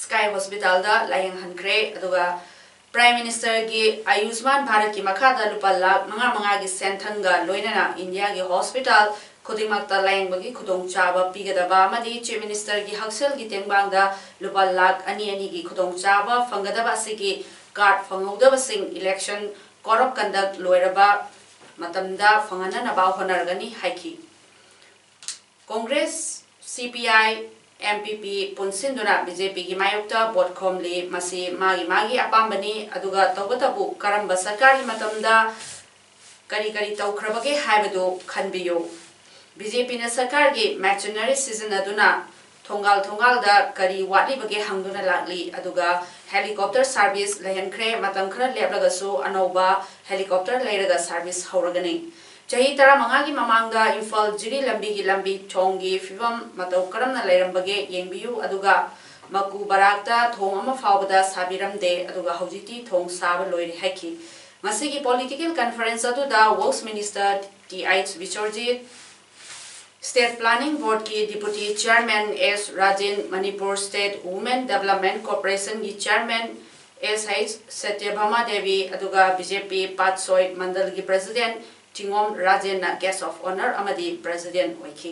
Sky Hospital ꯗ ꯂꯥꯌꯦꯡꯍꯟꯈ꯭ꯔꯦ꯫ ꯑꯗꯨꯒ Prime Minister ꯒꯤ ꯑꯌꯨꯁꯃꯥꯟ ꯚꯥꯔꯠꯀꯤ ꯃꯈꯥꯗ ꯂꯨꯄꯥ ꯂꯥꯈ ꯃꯉꯥ ꯃꯉꯥꯒꯤ ꯁꯦꯟꯊꯪꯒ ꯂꯣꯏꯅꯅ ꯏꯟꯗꯤꯌꯥꯒꯤ hospital ꯈꯨꯗꯤꯡꯃꯛꯇ ꯂꯥꯌꯦꯡꯕꯒꯤ ꯈꯨꯗꯣꯡꯆꯥꯕ ꯄꯤꯒꯗꯕ ꯑꯃꯗꯤ Chief Minister ꯒꯤ ꯍꯛꯁꯦꯜꯒꯤ ꯇꯦꯡꯕꯥꯡꯗ ꯂꯨꯄꯥ ꯂꯥꯈ ꯑꯅꯤ ꯑꯅꯤꯒꯤ ꯈꯨꯗꯣꯡꯆꯥꯕ ꯐꯪꯒꯗꯕ ꯑꯁꯤꯒꯤ card ꯐꯪꯍꯧꯗꯕꯁꯤꯡ election code of conduct ꯂꯣꯏꯔꯕ ꯃꯇꯝꯗ ꯐꯪꯍꯟꯅꯅꯕ ꯍꯣꯠꯅꯔꯒꯅꯤ ꯍꯥꯏꯈꯤ꯫ Congress, C P I, M P P ꯄꯨꯟꯁꯤꯟꯗꯨꯅ B J P ꯒꯤ ꯃꯥꯌꯣꯛꯇ vote ꯈꯣꯝꯂꯤ꯫ ꯃꯁꯤ ꯃꯥꯒꯤ ꯃꯥꯒꯤ ꯑꯄꯥꯝꯕꯅꯤ꯫ ꯑꯗꯨꯒ ꯇꯧꯕꯇꯕꯨ ꯀꯔꯝꯕ ꯁꯔꯀꯥꯔꯒꯤ ꯃꯇꯝꯗ ꯀꯔꯤ ꯀꯔꯤ ꯇꯧꯈ꯭ꯔꯕꯒꯦ ꯍꯥꯏꯕꯗꯨ ꯈꯟꯕꯤꯌꯨ꯫ B J P ꯅ ꯁꯔꯀꯥꯔꯒꯤ machinery ꯁꯤꯖꯤꯟꯅꯗꯨꯅ ꯊꯣꯡꯒꯥꯜ ꯊꯣꯡꯒꯥꯜꯗ ꯀꯔꯤ ꯋꯥꯠꯂꯤꯕꯒꯦ ꯍꯪꯗꯨꯅ ꯂꯥꯛꯂꯤ꯫ ꯑꯗꯨꯒ helicopter service ꯂꯩꯍꯟꯈ꯭ꯔꯦ꯫ ꯃꯇꯝ ꯈꯔ ꯂꯦꯞꯂꯒꯁꯨ ꯑꯅꯧꯕ helicopter ꯂꯩꯔꯒ service ꯍꯧꯔꯒꯅꯤ꯫ ꯆꯍꯤ ꯇꯔꯥꯃꯉꯥꯒꯤ ꯃꯃꯥꯡꯗ ꯏꯝꯐꯥꯜ ꯖꯤꯔꯤ ꯂꯝꯕꯤꯒꯤ ꯂꯝꯕꯤ ꯊꯣꯡꯒꯤ ꯐꯤꯕꯝ ꯃꯇꯧ ꯀꯔꯝꯅ ꯂꯩꯔꯝꯕꯒꯦ ꯌꯦꯡꯕꯤꯌꯨ꯫ ꯑꯗꯨꯒ ꯃꯀꯨ ꯕꯔꯥꯛꯇ ꯊꯣꯡ ꯑꯃ ꯐꯥꯎꯕꯗ ꯁꯥꯕꯤꯔꯝꯗꯦ꯫ ꯑꯗꯨꯒ ꯍꯧꯖꯤꯛꯇꯤ ꯊꯣꯡ ꯁꯥꯕ ꯂꯣꯏꯔꯦ ꯍꯥꯏꯈꯤ꯫ ꯉꯁꯤꯒꯤ political conference ꯑꯗꯨꯗ Works Minister T H ꯕꯤꯁ꯭ꯋꯔꯖꯤꯠ, State Planning Board ꯀꯤ Deputy Chairman S Rajen, Manipur State Women Development Corporation ꯒꯤ Chairman S H ꯁꯇ꯭ꯌꯚꯥꯃꯥ ꯗꯦꯕꯤ, ꯑꯗꯨꯒ B J P Patsoi ꯃꯟꯗꯜꯒꯤ President ꯆꯤꯡꯉꯣꯝ ꯔꯥꯖꯦꯟꯅ Guest of Honour ꯑꯃꯗꯤ President ꯑꯣꯏꯈꯤ꯫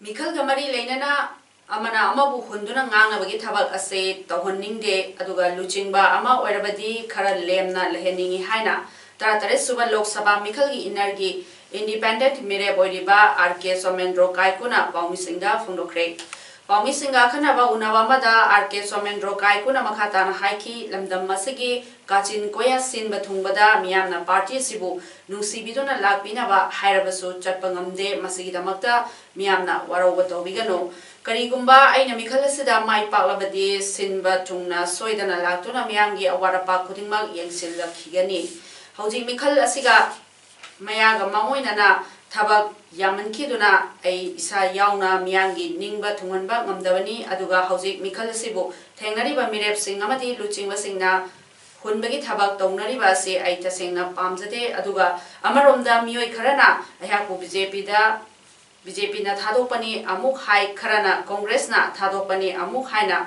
ꯃꯤꯈꯜꯒ ꯃꯔꯤ ꯂꯩꯅꯅ ꯑꯃꯅ ꯑꯃꯕꯨ ꯍꯨꯟꯗꯨꯅ ꯉꯥꯡꯅꯕꯒꯤ ꯊꯕꯛ ꯑꯁꯤ ꯇꯧꯍꯟꯅꯤꯡꯗꯦ, ꯑꯗꯨꯒ ꯂꯨꯆꯤꯡꯕ ꯑꯃ ꯑꯣꯏꯔꯕꯗꯤ ꯈꯔ ꯂꯦꯝꯅ ꯂꯩꯍꯟꯅꯤꯡꯏ ꯍꯥꯏꯅ ꯇꯔꯥꯇꯔꯦꯠ ꯁꯨꯕ ꯂꯣꯛ ꯁꯚꯥ ꯃꯤꯈꯜꯒꯤ ꯏꯟꯅꯔꯒꯤ independent ꯃꯤꯔꯦꯞ ꯑꯣꯏꯔꯤꯕ R K ꯁꯣꯃꯦꯟꯗ꯭ꯔꯣ ꯀꯥꯏꯀꯨꯅ ꯄꯥꯎꯃꯤꯁꯤꯡꯗ ꯐꯣꯡꯗꯣꯛꯈ꯭ꯔꯦ꯫ ꯄꯥꯎꯃꯤꯁꯤꯡꯒ ꯑꯈꯟꯅꯕ ꯎꯅꯕ ꯑꯃꯗ R K ꯁꯣꯃꯦꯟꯗ꯭ꯔꯣ ꯀꯥꯏꯀꯨꯅ ꯃꯈꯥ ꯇꯥꯅ ꯍꯥꯏꯈꯤ, ꯂꯝꯗꯝ ꯑꯁꯤꯒꯤ ꯀꯥꯆꯤꯟ ꯀꯣꯌꯥ ꯁꯤꯟꯕ ꯊꯨꯡꯕꯗ ꯃꯤꯌꯥꯝꯅ party ꯑꯁꯤꯕꯨ ꯅꯨꯡꯁꯤꯕꯤꯗꯨꯅ ꯂꯥꯛꯄꯤꯅꯕ ꯍꯥꯏꯔꯕꯁꯨ ꯆꯠꯄ ꯉꯝꯗꯦ꯫ ꯃꯁꯤꯒꯤꯗꯃꯛꯇ ꯃꯤꯌꯥꯝꯅ ꯋꯥꯔꯧꯕ ꯇꯧꯕꯤꯒꯅꯨ꯫ ꯀꯔꯤꯒꯨꯝꯕ ꯑꯩꯅ ꯃꯤꯈꯜ ꯑꯁꯤꯗ ꯃꯥꯏ ꯄꯥꯛꯂꯕꯗꯤ ꯁꯤꯟꯕ ꯊꯨꯡꯅ ꯁꯣꯏꯗꯅ ꯂꯥꯛꯇꯨꯅ ꯃꯤꯌꯥꯝꯒꯤ ꯑꯋꯥꯠ ꯑꯄꯥ ꯈꯨꯗꯤꯡꯃꯛ ꯌꯦꯡꯁꯤꯜꯂꯛꯈꯤꯒꯅꯤ꯫ ꯍꯧꯖꯤꯛ ꯃꯤꯈꯜ ꯑꯁꯤꯒ ꯃꯌꯥꯒ ꯃꯥꯡꯑꯣꯏꯅꯅ ꯊꯕꯛ ꯌꯥꯝꯃꯟꯈꯤꯗꯨꯅ ꯑꯩ ꯏꯁꯥ ꯌꯥꯎꯅ ꯃꯤꯌꯥꯝꯒꯤ ꯅꯤꯡꯕ ꯊꯨꯡꯍꯟꯕ ꯉꯝꯗꯕꯅꯤ꯫ ꯑꯗꯨꯒ ꯍꯧꯖꯤꯛ ꯃꯤꯈꯜ ꯑꯁꯤꯕꯨ ꯊꯦꯡꯅꯔꯤꯕ ꯃꯤꯔꯦꯞꯁꯤꯡ ꯑꯃꯗꯤ ꯂꯨꯆꯤꯡꯕꯁꯤꯡꯅ ꯍꯨꯟꯕꯒꯤ ꯊꯕꯛ ꯇꯧꯅꯔꯤꯕ ꯑꯁꯤ ꯑꯩ ꯇꯁꯦꯡꯅ ꯄꯥꯝꯖꯗꯦ꯫ ꯑꯗꯨꯒ ꯑꯃꯔꯣꯝꯗ ꯃꯤꯑꯣꯏ ꯈꯔꯅ ꯑꯩꯍꯥꯛꯄꯨ ꯕꯤ ꯖꯦ ꯄꯤꯗ ꯕꯤ ꯖꯦ ꯄꯤꯅ ꯊꯥꯗꯣꯛꯄꯅꯤ ꯑꯃꯨꯛ ꯍꯥꯏ, ꯈꯔꯅ ꯀꯣꯡꯒ꯭ꯔꯦꯁꯅ ꯊꯥꯗꯣꯛꯄꯅꯤ ꯑꯃꯨꯛ ꯍꯥꯏꯅ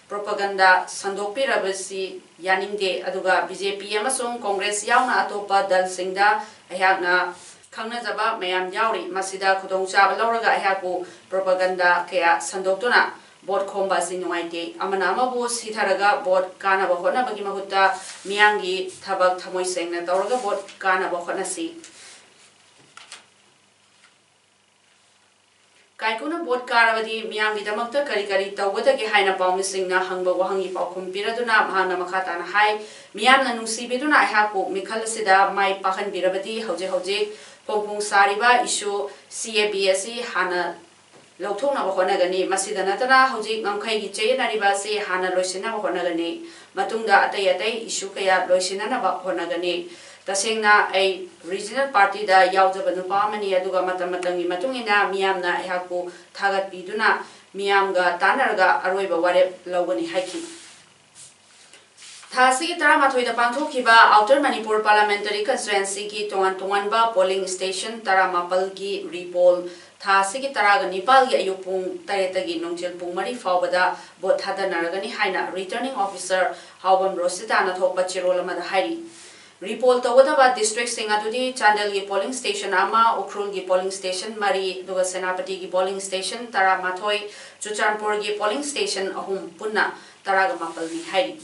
ꯄ꯭ꯔꯣꯄꯥꯒꯟꯗꯥ ꯁꯟꯗꯣꯛꯄꯤꯔꯕꯁꯤ ꯌꯥꯅꯤꯡꯗꯦ꯫ ꯑꯗꯨꯒ ꯕꯤ ꯖꯦ ꯄꯤ ꯑꯃꯁꯨꯡ ꯀꯣꯡꯒ꯭ꯔꯦꯁ ꯌꯥꯎꯅ ꯑꯇꯣꯞꯄ ꯗꯜꯁꯤꯡꯗ ꯑꯩꯍꯥꯛꯅ ꯈꯪꯅꯖꯕ ꯃꯌꯥꯝ ꯌꯥꯎꯔꯤ꯫ ꯃꯁꯤꯗ ꯈꯨꯗꯣꯡꯆꯥꯕ ꯂꯧꯔꯒ ꯑꯩꯍꯥꯛꯄꯨ ꯄ꯭ꯔꯣꯄꯥꯒꯟꯗꯥ ꯀꯌꯥ ꯁꯟꯗꯣꯛꯇꯨꯅ ꯚꯣꯠ ꯈꯣꯝꯕ ꯑꯁꯤ ꯅꯨꯡꯉꯥꯏꯇꯦ꯫ ꯑꯃꯅ ꯑꯃꯕꯨ ꯁꯤꯊꯔꯒ ꯚꯣꯠ ꯀꯥꯅꯕ ꯍꯣꯠꯅꯕꯒꯤ ꯃꯍꯨꯠꯇ ꯃꯤꯌꯥꯝꯒꯤ ꯊꯕꯛ ꯊꯃꯣꯏ ꯁꯦꯡꯅ ꯇꯧꯔꯒ ꯚꯣꯠ ꯀꯥꯅꯕ ꯍꯣꯠꯅꯁꯤ꯫ ꯀꯥꯏꯀꯨꯅ ꯚꯣꯠ ꯀꯥꯔꯕꯗꯤ ꯃꯤꯌꯥꯝꯒꯤꯗꯃꯛꯇ ꯀꯔꯤ ꯀꯔꯤ ꯇꯧꯒꯗꯒꯦ ꯍꯥꯏꯅ ꯄꯥꯎꯃꯤꯁꯤꯡꯅ ꯍꯪꯕ ꯋꯥꯍꯪꯒꯤ ꯄꯥꯎꯈꯨꯝ ꯄꯤꯔꯗꯨꯅ ꯃꯍꯥꯛꯅ ꯃꯈꯥ ꯇꯥꯅ ꯍꯥꯏ, ꯃꯤꯌꯥꯝꯅ ꯅꯨꯡꯁꯤꯕꯤꯗꯨꯅ ꯑꯩꯍꯥꯛꯄꯨ ꯃꯤꯈꯜ ꯑꯁꯤꯗ ꯃꯥꯏ ꯄꯥꯛꯍꯟꯕꯤꯔꯕꯗꯤ ꯍꯧꯖꯤꯛ ꯍꯧꯖꯤꯛ ꯐꯣꯡ ꯐꯣꯡ ꯁꯥꯔꯤꯕ ꯏꯁꯨ ꯁꯤ ꯑꯦ ꯕꯤ ꯑꯁꯤ ꯍꯥꯟꯅ ꯂꯧꯊꯣꯛꯅꯕ ꯍꯣꯠꯅꯒꯅꯤ꯫ ꯃꯁꯤꯗ ꯅꯠꯇꯅ ꯍꯧꯖꯤꯛ ꯉꯝꯈꯩꯒꯤ ꯆꯌꯦꯠꯅꯔꯤꯕ ꯑꯁꯤ ꯍꯥꯟꯅ ꯂꯣꯏꯁꯤꯟꯅꯕ ꯍꯣꯠꯅꯒꯅꯤ꯫ ꯃꯇꯨꯡꯗ ꯑꯇꯩ ꯑꯇꯩ ꯏꯁꯨ ꯀꯌꯥ ꯂꯣꯏꯁꯤꯟꯅꯅꯕ ꯍꯣꯠꯅꯒꯅꯤ꯫ ꯇꯁꯦꯡꯅ ꯑꯩ ꯔꯤꯖꯅꯦꯜ ꯄꯥꯔꯇꯤꯗ ꯌꯥꯎꯖꯕ ꯅꯨꯄꯥ ꯑꯃꯅꯤ, ꯑꯗꯨꯒ ꯃꯇꯝ ꯃꯇꯝꯒꯤ ꯃꯇꯨꯡ ꯏꯟꯅ ꯃꯤꯌꯥꯝꯅ ꯑꯩꯍꯥꯛꯄꯨ ꯊꯥꯒꯠꯄꯤꯗꯨꯅ ꯃꯤꯌꯥꯝꯒ ꯇꯥꯟꯅꯔꯒ ꯑꯔꯣꯏꯕ ꯋꯥꯔꯦꯞ ꯂꯧꯒꯅꯤ ꯍꯥꯏꯈꯤ꯫ ꯊꯥ ꯑꯁꯤꯒꯤ ꯇꯔꯥꯃꯥꯊꯣꯏꯗ ꯄꯥꯡꯊꯣꯛꯈꯤꯕ ꯑꯥꯎꯇꯔ ꯃꯅꯤꯄꯨꯔ ꯄꯥꯔꯂꯥꯃꯦꯟꯇꯔꯤ ꯀꯟꯁꯇꯤꯇ꯭ꯋꯦꯟꯁꯤꯒꯤ ꯇꯣꯉꯥꯟ ꯇꯣꯉꯥꯟꯕ ꯄꯣꯂꯤꯡ ꯁ꯭ꯇꯦꯁꯟ ꯇꯔꯥꯃꯥꯄꯜꯒꯤ ꯔꯤꯄꯣꯜ ꯊꯥ ꯑꯁꯤꯒꯤ ꯇꯔꯥꯒ ꯅꯤꯄꯥꯜꯒꯤ ꯑꯌꯨꯛ ꯄꯨꯡ ꯇꯔꯦꯠꯇꯒꯤ ꯅꯨꯡꯊꯤꯜ ꯄꯨꯡ ꯃꯔꯤ ꯐꯥꯎꯕꯗ ꯚꯣꯠ ꯊꯥꯗꯅꯔꯒꯅꯤ ꯍꯥꯏꯅ ꯔꯤꯇꯔꯅꯤꯡ ꯑꯣꯐꯤꯁꯥꯔ ꯍꯥꯎꯕꯝ ꯔꯣꯁꯤꯇꯥꯅ ꯊꯣꯛꯄ ꯆꯦꯔꯣꯜ ꯑꯃꯗ ꯍꯥꯏꯔꯤ꯫ ꯔꯤꯄꯣꯜ ꯇꯧꯒꯗꯕ ꯗꯤꯁꯇ꯭ꯔꯤꯛꯁꯤꯡ ꯑꯗꯨꯗꯤ ꯆꯥꯟꯗꯦꯜꯒꯤ ꯄꯣꯂꯤꯡ ꯁ꯭ꯇꯦꯁꯟ ꯑꯃ, ꯎꯈ꯭ꯔꯨꯜꯒꯤ ꯄꯣꯂꯤꯡ ꯁ꯭ꯇꯦꯁꯟ ꯃꯔꯤ, ꯑꯗꯨꯒ ꯁꯦꯅꯥꯄꯇꯤꯒꯤ ꯄꯣꯂꯤꯡ ꯁ꯭ꯇꯦꯁꯟ ꯇꯔꯥꯃꯥꯊꯣꯏ, ꯆꯨꯔꯆꯥꯟꯄꯨꯔꯒꯤ ꯄꯣꯂꯤꯡ ꯁ꯭ꯇꯦꯁꯟ ꯑꯍꯨꯝ, ꯄꯨꯟꯅ ꯇꯔꯥꯒ ꯃꯥꯄꯜꯅꯤ ꯍꯥꯏꯔꯤ꯫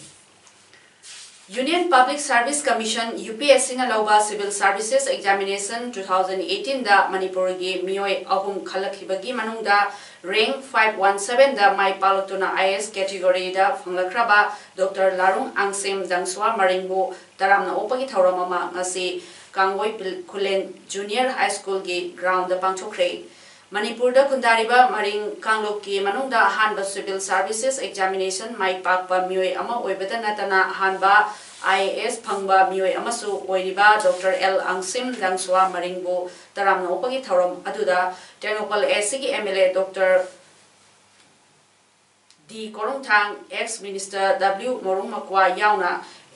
Union Public Service Commission, U P S ꯁꯤꯅ ꯂꯧꯕ Civil Services Examination two thousand eighteenꯗ ꯃꯅꯤꯄꯨꯔꯒꯤ ꯃꯤꯑꯣꯏ ꯑꯍꯨꯝ ꯈꯜꯂꯛꯈꯤꯕꯒꯤ ꯃꯅꯨꯡꯗ rank five one sevenꯗ ꯃꯥꯏ ꯄꯥꯛꯂꯛꯇꯨꯅ I A S categoryꯗ ꯐꯪꯂꯛꯈ꯭ꯔꯕ ꯗꯣꯛꯇꯔ ꯂꯥꯔꯨꯡ ꯑꯥꯡꯁꯦꯝ ꯗꯪꯁ꯭ꯋꯥ ꯃꯔꯤꯡꯕꯨ ꯇꯔꯥꯝꯅ ꯑꯣꯛꯄꯒꯤ ꯊꯧꯔꯝ ꯑꯃ ꯉꯁꯤ ꯀꯥꯡꯒꯣꯏ ꯄꯤꯜ-, ꯈꯨꯂꯦꯟ Junior High Schoolꯒꯤ groundꯗ ꯄꯥꯡꯊꯣꯛꯈ꯭ꯔꯦ꯫ ꯃꯅꯤꯄꯨꯔꯗ ꯈꯨꯟꯗꯥꯔꯤꯕ ꯃꯔꯤꯡ ꯀꯥꯡꯂꯨꯞꯀꯤ ꯃꯅꯨꯡꯗ ꯑꯍꯥꯟꯕ civil services examination ꯃꯥꯏ ꯄꯥꯛꯄ ꯃꯤꯑꯣꯏ ꯑꯃ ꯑꯣꯏꯕꯗ ꯅꯠꯇꯅ ꯑꯍꯥꯟꯕ I A S ꯐꯪꯕ ꯃꯤꯑꯣꯏ ꯑꯃꯁꯨ ꯑꯣꯏꯔꯤꯕ ꯗꯣꯛꯇꯔ ꯑꯦꯜ ꯑꯪꯁꯤꯝ ꯗꯪꯁ꯭ꯋꯥ ꯃꯔꯤꯡꯕꯨ ꯇꯔꯥꯝꯅ ꯑꯣꯛꯄꯒꯤ ꯊꯧꯔꯝ ꯑꯗꯨꯗ ꯇꯦꯡꯅꯧꯄꯜ A C ꯒꯤ M L A doctor D Korungthang, ex minister W Morung Makunga ꯌꯥꯎꯅ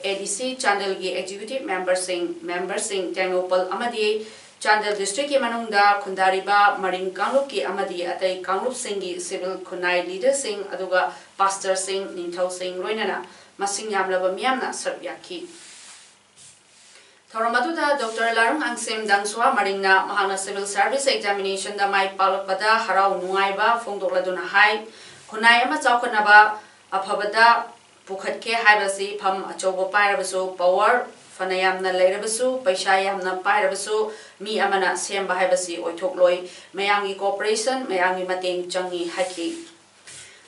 A D C ꯆꯥꯟꯗꯦꯜꯒꯤ executive memberꯁꯤꯡ, memberꯁꯤꯡ, ꯇꯦꯡꯅꯧꯄꯜ ꯑꯃꯗꯤ ꯆꯥꯟꯗꯦꯜ districtꯀꯤ ꯃꯅꯨꯡꯗ ꯈꯨꯟꯗꯥꯔꯤꯕ ꯃꯔꯤꯡ ꯀꯥꯡꯂꯨꯞꯀꯤ ꯑꯃꯗꯤ ꯑꯇꯩ ꯀꯥꯡꯂꯨꯞꯁꯤꯡꯒꯤ civil ꯈꯨꯟꯅꯥꯏ leaderꯁꯤꯡ, ꯑꯗꯨꯒ pastorꯁꯤꯡ, ꯅꯤꯡꯊꯧꯁꯤꯡ ꯂꯣꯏꯅꯅ ꯃꯁꯤꯡ ꯌꯥꯝꯂꯕ ꯃꯤꯌꯥꯝꯅ ꯁꯔꯨꯛ ꯌꯥꯈꯤ꯫ ꯊꯧꯔꯝ ꯑꯗꯨꯗ ꯗꯣꯛꯇꯔ ꯂꯥꯔꯨꯡ ꯑꯪꯁꯦꯝ ꯗꯪꯁ꯭ꯋꯥ ꯃꯔꯤꯡꯅ ꯃꯍꯥꯛꯅ civil service examinationꯗ ꯃꯥꯏ ꯄꯥꯛꯂꯛꯄꯗ ꯍꯔꯥꯎ ꯅꯨꯡꯉꯥꯏꯕ ꯐꯣꯡꯗꯣꯛꯂꯗꯨꯅ ꯍꯥꯏ, ꯈꯨꯟꯅꯥꯏ ꯑꯃ ꯆꯥꯎꯈꯠꯅꯕ, ꯑꯐꯕꯗ ꯄꯨꯈꯠꯀꯦ ꯍꯥꯏꯕꯁꯤ ꯐꯝ ꯑꯆꯧꯕ ꯄꯥꯏꯔꯕꯁꯨ, power ꯐꯅ ꯌꯥꯝꯅ ꯂꯩꯔꯕꯁꯨ, ꯄꯩꯁꯥ ꯌꯥꯝꯅ ꯄꯥꯏꯔꯕꯁꯨ, ꯃꯤ ꯑꯃꯅ ꯁꯦꯝꯕ ꯍꯥꯏꯕꯁꯤ ꯑꯣꯏꯊꯣꯛꯂꯣꯏ꯫ ꯃꯌꯥꯝꯒꯤ cooperation, ꯃꯌꯥꯝꯒꯤ ꯃꯇꯦꯡ ꯆꯪꯏ ꯍꯥꯏꯈꯤ꯫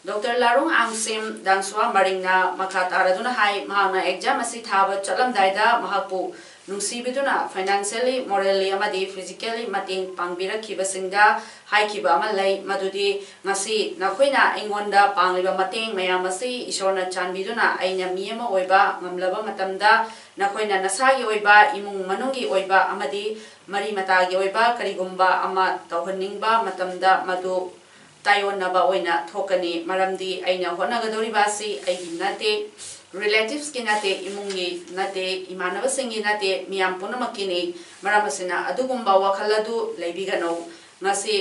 ꯗꯣꯛꯇꯔ ꯂꯥꯔꯨꯡ ꯑꯪꯁꯦꯝ ꯗꯪꯁ꯭ꯋꯥ ꯃꯔꯤꯡꯅ ꯃꯈꯥ ꯇꯥꯔꯗꯨꯅ ꯍꯥꯏ, ꯃꯍꯥꯛꯅ exam ꯑꯁꯤ ꯊꯥꯕ ꯆꯠꯂꯝꯗꯥꯏꯗ ꯃꯍꯥꯛꯄꯨ ꯅꯨꯡꯁꯤꯕꯤꯗꯨꯅ financially, morally ꯑꯃꯗꯤ physically ꯃꯇꯦꯡ ꯄꯥꯡꯕꯤꯔꯛꯈꯤꯕꯁꯤꯡꯗ ꯍꯥꯏꯈꯤꯕ ꯑꯃ ꯂꯩ, ꯃꯗꯨꯗꯤ, "ꯉꯁꯤ ꯅꯈꯣꯏꯅ ꯑꯩꯉꯣꯟꯗ ꯄꯥꯡꯂꯤꯕ ꯃꯇꯦꯡ ꯃꯌꯥꯝ ꯑꯁꯤ ꯏꯁꯣꯔꯅ ꯆꯥꯟꯕꯤꯗꯨꯅ ꯑꯩꯅ ꯃꯤ ꯑꯃ ꯑꯣꯏꯕ ꯉꯝꯂꯕ ꯃꯇꯝꯗ, ꯅꯈꯣꯏꯅ ꯅꯁꯥꯒꯤ ꯑꯣꯏꯕ, ꯏꯃꯨꯡ ꯃꯅꯨꯡꯒꯤ ꯑꯣꯏꯕ ꯑꯃꯗꯤ ꯃꯔꯤ ꯃꯇꯥꯒꯤ ꯑꯣꯏꯕ ꯀꯔꯤꯒꯨꯝꯕ ꯑꯃ ꯇꯧꯍꯟꯅꯤꯡꯕ ꯃꯇꯝꯗ ꯃꯗꯨ ꯇꯥꯏꯑꯣꯟꯅꯕ ꯑꯣꯏꯅ ꯊꯣꯛꯀꯅꯤ, ꯃꯔꯝꯗꯤ ꯑꯩꯅ ꯍꯣꯠꯅꯒꯗꯧꯔꯤꯕ ꯑꯁꯤ ꯑꯩꯒꯤ ꯅꯠꯇꯦ, relativesꯀꯤ ꯅꯠꯇꯦ, ꯏꯃꯨꯡꯒꯤ ꯅꯠꯇꯦ, ꯏꯃꯥꯟꯅꯕꯁꯤꯡꯒꯤ ꯅꯠꯇꯦ, ꯃꯤꯌꯥꯝ ꯄꯨꯝꯅꯃꯛꯀꯤꯅꯤ꯫ ꯃꯔꯝ ꯑꯁꯤꯅ ꯑꯗꯨꯒꯨꯝꯕ ꯋꯥꯈꯜ ꯑꯗꯨ ꯂꯩꯕꯤꯒꯅꯨ꯫ ꯉꯁꯤ